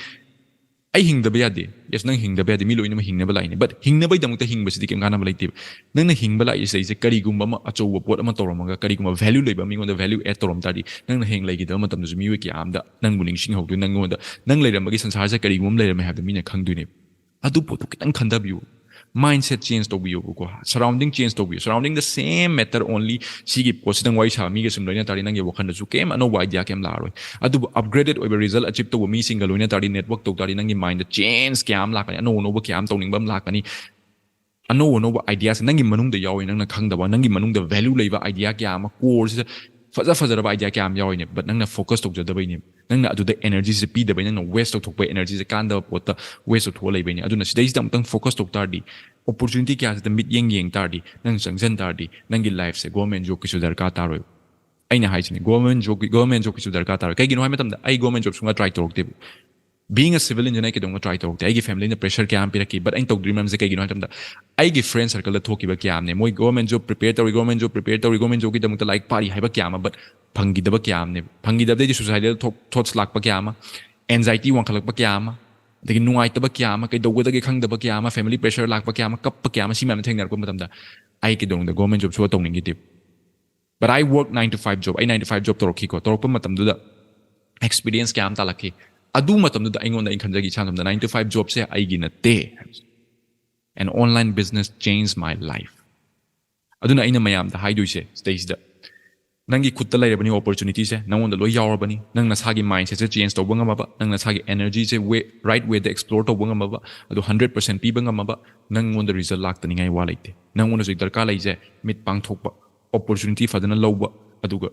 ꯑꯩ ꯍꯤꯡꯗꯕ ꯌꯥꯗꯦ. Yes, ꯅꯪ ꯍꯤꯡꯗꯕ ꯌꯥꯗꯦ, ꯃꯤ ꯂꯣꯏꯅꯃꯛ ꯍꯤꯡꯅꯕ ꯂꯥꯛꯏꯅꯤ. But ꯍꯤꯡꯅꯕꯒꯤꯗꯃꯛꯇ ꯍꯤꯡꯕꯁꯤꯗꯤ ꯀꯩꯝ ꯀꯥꯟꯅꯕ ꯂꯩꯇꯦꯕ. ꯅꯪꯅ ꯍꯤꯡꯕ ꯂꯥꯛꯏꯁꯦ ꯀꯔꯤꯒꯨꯝꯕ ꯑꯃ, ꯑꯆꯧꯕ ꯄꯣꯠ ꯑꯃ ꯇꯧꯔꯝꯃꯒ, ꯀꯔꯤꯒꯨꯝꯕ value ꯂꯩꯕ ꯃꯤꯉꯣꯟꯗ value add ꯇꯧꯔꯝ ꯇꯥꯔꯗꯤ, ꯅꯪꯅ ꯍꯌꯦꯡ ꯂꯩꯈꯤꯗꯕ ꯃꯇꯝꯗꯁꯨ ꯃꯤꯑꯣꯏ ꯀꯌꯥ ꯑꯃꯗ ꯅꯪꯕꯨ ꯅꯤꯡꯁꯤꯡꯍꯧꯗꯣꯏ, ꯅꯪꯉꯣꯟꯗ, ꯅꯪ ꯂꯩꯔꯝꯕꯒꯤ ꯁꯪꯁꯥꯔꯁꯦ ꯀꯔꯤꯒꯨꯝꯕ ꯑꯃ ꯂꯩꯔꯝꯃꯦ ꯍꯥꯏꯕꯗꯣ ꯃꯤꯅ ꯈꯪꯗꯣꯏꯅꯦꯕ. ꯑꯗꯨ ꯄꯣꯠꯇꯨ ꯈꯤꯇꯪ ꯈꯟꯊꯕꯤꯌꯨ. Mindset change ꯇꯧꯕꯤꯌꯣꯕꯀꯣ. Surrounding change ꯇꯧꯕꯤꯌꯨ. Surrounding the same matter only. ꯁꯤꯒꯤ ꯄꯣꯠꯁꯤꯗꯪ ꯋꯥꯔꯤ ꯁꯥꯕ ꯃꯤꯒ ꯁꯨꯝ ꯂꯣꯏꯅ ꯇꯥꯔꯗꯤ ꯅꯪꯒꯤ ꯋꯥꯈꯜꯗꯁꯨ ꯀꯩꯝ ꯑꯅꯧꯕ idea ꯀꯩꯝ ꯂꯥꯛꯑꯔꯣꯏ. ꯑꯗꯨꯕꯨ upgraded ꯑꯣꯏꯕ result achieve ꯇꯧꯕ ꯃꯤꯁꯤꯡꯒ ꯂꯣꯏꯅ ꯇꯥꯔꯗꯤ, network ꯇꯧ ꯇꯥꯔꯗꯤ, ꯅꯪꯒꯤ mind ꯗ change ꯀꯌꯥ ꯑꯃ ꯂꯥꯛꯀꯅꯤ. ꯑꯅꯧ ꯑꯅꯧꯕ ꯀꯌꯥ ꯑꯃ ꯇꯧꯅꯤꯡꯕ ꯑꯃ ꯂꯥꯛꯀꯅꯤ. ꯑꯅꯧ ꯑꯅꯧꯕ ideas ꯅꯪꯒꯤ ꯃꯅꯨꯡꯗ ꯌꯥꯎꯋꯤ, ꯅꯪꯅ ꯈꯪꯗꯕ, ꯅꯪꯒꯤ ꯃꯅꯨꯡꯗ value ꯂꯩꯕ idea ꯀꯌꯥ ꯑꯃ, core ꯁꯤꯗ ꯐꯖ ꯐꯖꯔꯕ idea ꯀꯌꯥ ꯑꯃ ꯌꯥꯎꯔꯤꯅꯦ. But ꯅꯪꯅ focus ꯇꯧꯖꯗꯕꯩꯅꯦ. ꯅꯪꯅ ꯑꯗꯨꯗ energy ꯁꯦ ꯄꯤꯗꯕꯩ, ꯅꯪꯅ waste ꯇꯧꯊꯣꯛꯄ, energy ꯁꯦ ꯀꯥꯟꯗꯕ ꯄꯣꯠꯇ waste ꯇꯧꯊꯣꯛꯑ ꯂꯩꯕꯩꯅꯦ. ꯑꯗꯨꯅ ꯁꯤꯗꯩꯁꯤꯗ ꯑꯃꯨꯛꯇꯪ focus ꯇꯧ ꯇꯥꯔꯗꯤ, opportunity ꯀꯌꯥꯁꯤꯗ ꯃꯤꯠꯌꯦꯡ ꯌꯦꯡ ꯇꯥꯔꯗꯤ, ꯅꯪ ꯆꯪꯁꯤꯟ ꯇꯥꯔꯗꯤ, ꯅꯪꯒꯤ life ꯁꯦ government job ꯀꯤꯁꯨ ꯗꯔꯀꯥꯔ ꯇꯥꯔꯣꯏ. ꯑꯩꯅ ꯍꯥꯏꯁꯤꯅꯦ, government job ꯀꯤ, government job ꯀꯤꯁꯨ ꯗꯔꯀꯥꯔ ꯇꯥꯔꯣꯏ. ꯀꯩꯒꯤꯅꯣ ꯍꯥꯏꯕ ꯃꯇꯝꯗ, ꯑꯩ government job ꯁꯨꯡꯇ꯭ꯔꯥꯏ ꯇꯧꯔꯛꯇꯦꯕ. Being a civil engineer ꯑꯩ ꯀꯩꯗꯧꯅ try ꯇꯧꯔꯛꯇꯦ? ꯑꯩꯒꯤ family ꯅ pressure ꯀꯌꯥ ꯑꯃ ꯄꯤꯔꯛꯈꯤ. But ꯑꯩꯅ ꯇꯧꯗ꯭ꯔꯤ ꯃꯔꯝꯁꯦ ꯀꯩꯒꯤꯅꯣ ꯍꯥꯏꯕ ꯃꯇꯝꯗ, ꯑꯩꯒꯤ friend circle ꯗ ꯊꯣꯛꯈꯤꯕ ꯀꯌꯥ ꯑꯃꯅꯦ, ꯃꯣꯏ government job prepare ꯇꯧꯔꯤ, government job prepare ꯇꯧꯔꯤ, government job ꯀꯤꯗꯃꯛꯇ ꯂꯥꯏꯔꯤꯛ ꯄꯥꯔꯤ ꯍꯥꯏꯕ ꯀꯌꯥ ꯑꯃ, but ꯐꯪꯈꯤꯗꯕ ꯀꯌꯥ ꯑꯃꯅꯦꯕ. ꯐꯪꯈꯤꯗꯕꯗꯩꯗꯤ suicidal thought, thoughts ꯂꯥꯛꯄ ꯀꯌꯥ ꯑꯃ, anxiety ꯋꯥꯡꯈꯠꯂꯛꯄ ꯀꯌꯥ ꯑꯃ, ꯑꯗꯒꯤ ꯅꯨꯡꯉꯥꯏꯇꯕ ꯀꯌꯥ ꯑꯃ, ꯀꯩꯗꯧꯒꯗꯒꯦ ꯈꯪꯗꯕ ꯀꯌꯥ ꯑꯃ, family pressure ꯂꯥꯛꯄ ꯀꯌꯥ ꯑꯃ, ꯀꯞꯄ ꯀꯌꯥ ꯑꯃ, ꯁꯤ ꯃꯌꯥꯝꯗꯣ ꯊꯦꯡꯅꯔꯛꯄ ꯃꯇꯝꯗ, ꯑꯩ ꯀꯩꯗꯧꯅꯨꯡꯗ government job ꯁꯨꯡꯇꯧ ꯇꯧꯅꯤꯡꯈꯤꯗꯦꯕ. But I work nine to five job. ꯑꯩ nine to five job ꯇꯧꯔꯛꯈꯤꯀꯣ. ꯇꯧꯔꯛꯄ ꯃꯇꯝꯗꯨꯗ experience ꯀꯌꯥ ꯑꯃ ꯇꯥꯜꯂꯛꯈꯤ. ꯑꯗꯨ ꯃꯇꯝꯗꯨꯗ ꯑꯩꯉꯣꯟꯗ, ꯑꯩꯅ ꯈꯟꯖꯈꯤ ꯏꯁꯥ ꯃꯇꯝꯗ, nine to five job ꯁꯦ ꯑꯩꯒꯤ ꯅꯠꯇꯦ. An online business changed my life. ꯑꯗꯨꯅ ꯑꯩꯅ ꯃꯌꯥꯝꯗ ꯍꯥꯏꯗꯣꯏꯁꯦ ꯁꯤꯗꯩꯁꯤꯗ, ꯅꯪꯒꯤ ꯈꯨꯠꯇ ꯂꯩꯔꯕꯅꯤ opportunityꯁꯦ, ꯅꯪꯉꯣꯟꯗ ꯂꯣꯏ ꯌꯥꯎꯔꯕꯅꯤ꯫ ꯅꯪ ꯅꯁꯥꯒꯤ mindsetꯁꯦ change ꯇꯧꯕ ꯉꯝꯃꯕ, ꯅꯪ ꯅꯁꯥꯒꯤ energyꯁꯦ way right wayꯗ explore ꯇꯧꯕ ꯉꯝꯃꯕ, ꯑꯗꯨ hundred percent ꯄꯤꯕ ꯉꯝꯃꯕ, ꯅꯪꯉꯣꯟꯗ result ꯂꯥꯛꯇꯅꯤꯡꯉꯥꯏ ꯋꯥ ꯂꯩꯇꯦ꯫ ꯅꯪꯉꯣꯟꯗ ꯍꯧꯖꯤꯛ ꯗꯔꯀꯥꯔ ꯂꯩꯁꯦ ꯃꯤꯠ ꯄꯥꯡꯊꯣꯛꯄ, opportunity ꯐꯖꯅ ꯂꯧꯕ, ꯑꯗꯨꯒ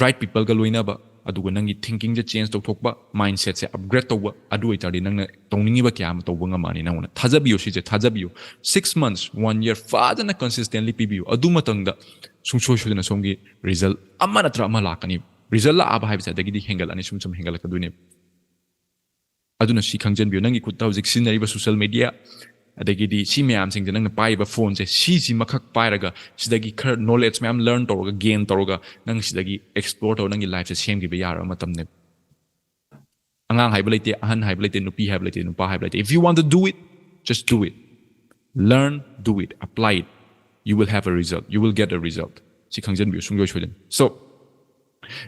right peopleꯒ ꯂꯣꯏꯅꯕ, ꯑꯗꯨꯒ ꯅꯪꯒꯤ thinkingꯁꯦ change ꯇꯧꯊꯣꯛꯄ, mindsetꯁꯦ upgrade ꯇꯧꯕ, ꯑꯗꯨ ꯑꯣꯏꯇꯥꯔꯗꯤ ꯅꯪꯅ ꯇꯧꯅꯤꯡꯉꯤꯕ ꯀꯌꯥ ꯑꯃ ꯇꯧꯕ ꯉꯝꯃꯅꯤ꯫ ꯅꯪꯉꯣꯟꯗ ꯊꯥꯖꯕꯤꯌꯨ, ꯁꯤꯁꯦ ꯊꯥꯖꯕꯤꯌꯨ꯫ Six months, one year ꯐꯖꯅ consistently ꯄꯤꯕꯤꯌꯨ꯫ ꯑꯗꯨ ꯃꯇꯝꯗ ꯁꯨꯡꯁꯣꯏ ꯁꯣꯏꯗꯅ ꯁꯣꯝꯒꯤ result ꯑꯃ ꯅꯠꯇ꯭ꯔ ꯑꯃ ꯂꯥꯛꯀꯅꯤ꯫ Result ꯂꯥꯛꯑꯕ ꯍꯥꯏꯕꯁꯦ ꯑꯗꯒꯤꯗꯤ ꯍꯦꯟꯒꯠꯂꯛꯑꯅꯤ, ꯁꯨꯝ ꯁꯨꯝ ꯍꯦꯟꯒꯠꯂꯛꯀꯗꯣꯏꯅꯦꯕ꯫ ꯑꯗꯨꯅ ꯁꯤ ꯈꯪꯖꯟꯕꯤꯌꯨ, ꯅꯪꯒꯤ ꯈꯨꯠꯇ ꯍꯧꯖꯤꯛ ꯁꯤꯖꯤꯟꯅꯔꯤꯕ social media, ꯑꯗꯒꯤꯗꯤ ꯁꯤ ꯃꯌꯥꯝꯁꯤꯡꯁꯦ, ꯅꯪꯅ ꯄꯥꯏꯔꯤꯕ phoneꯁꯦ, ꯁꯤꯁꯤꯃꯈꯛ ꯄꯥꯏꯔꯒ ꯁꯤꯗꯒꯤ ꯈꯔ knowledge ꯃꯌꯥꯝ learn ꯇꯧꯔꯒ, gain ꯇꯧꯔꯒ, ꯅꯪ ꯁꯤꯗꯒꯤ explore ꯇꯧꯔꯒ ꯅꯪꯒꯤ lifeꯁꯦ ꯁꯦꯝꯈꯤꯕ ꯌꯥꯔꯕ ꯃꯇꯝꯅꯦꯕ꯫ ꯑꯉꯥꯡ ꯍꯥꯏꯕ ꯂꯩꯇꯦ, ꯑꯍꯟ ꯍꯥꯏꯕ ꯂꯩꯇꯦ, ꯅꯨꯄꯤ ꯍꯥꯏꯕ ꯂꯩꯇꯦ, ꯅꯨꯄꯥ ꯍꯥꯏꯕ ꯂꯩꯇꯦ. If you want to do it, just do it. Learn, do it, apply it. You will have a result. You will get a result. ꯁꯤ ꯈꯪꯖꯟꯕꯤꯌꯨ ꯁꯨꯡꯁꯣꯏ ꯁꯣꯏꯗꯅ꯫ So,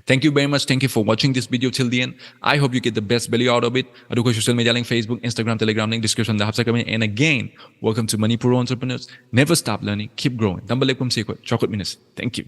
thank you very much. Thank you for watching this video till the end. I hope you get the best value out of it. ꯑꯗꯨꯒ ꯑꯩꯈꯣꯏ social media link, Facebook, Instagram, Telegram link descriptionꯗ ꯍꯥꯞꯆꯈ꯭ꯔꯕꯅꯤ. And again, welcome to Manipur Entrepreneurs. Never stop learning. Keep growing. ꯇꯝꯕ ꯂꯦꯞꯀꯨꯝꯁꯤ ꯑꯩꯈꯣꯏ ꯆꯥꯎꯈꯠꯃꯤꯟꯅꯁꯤ. Thank you.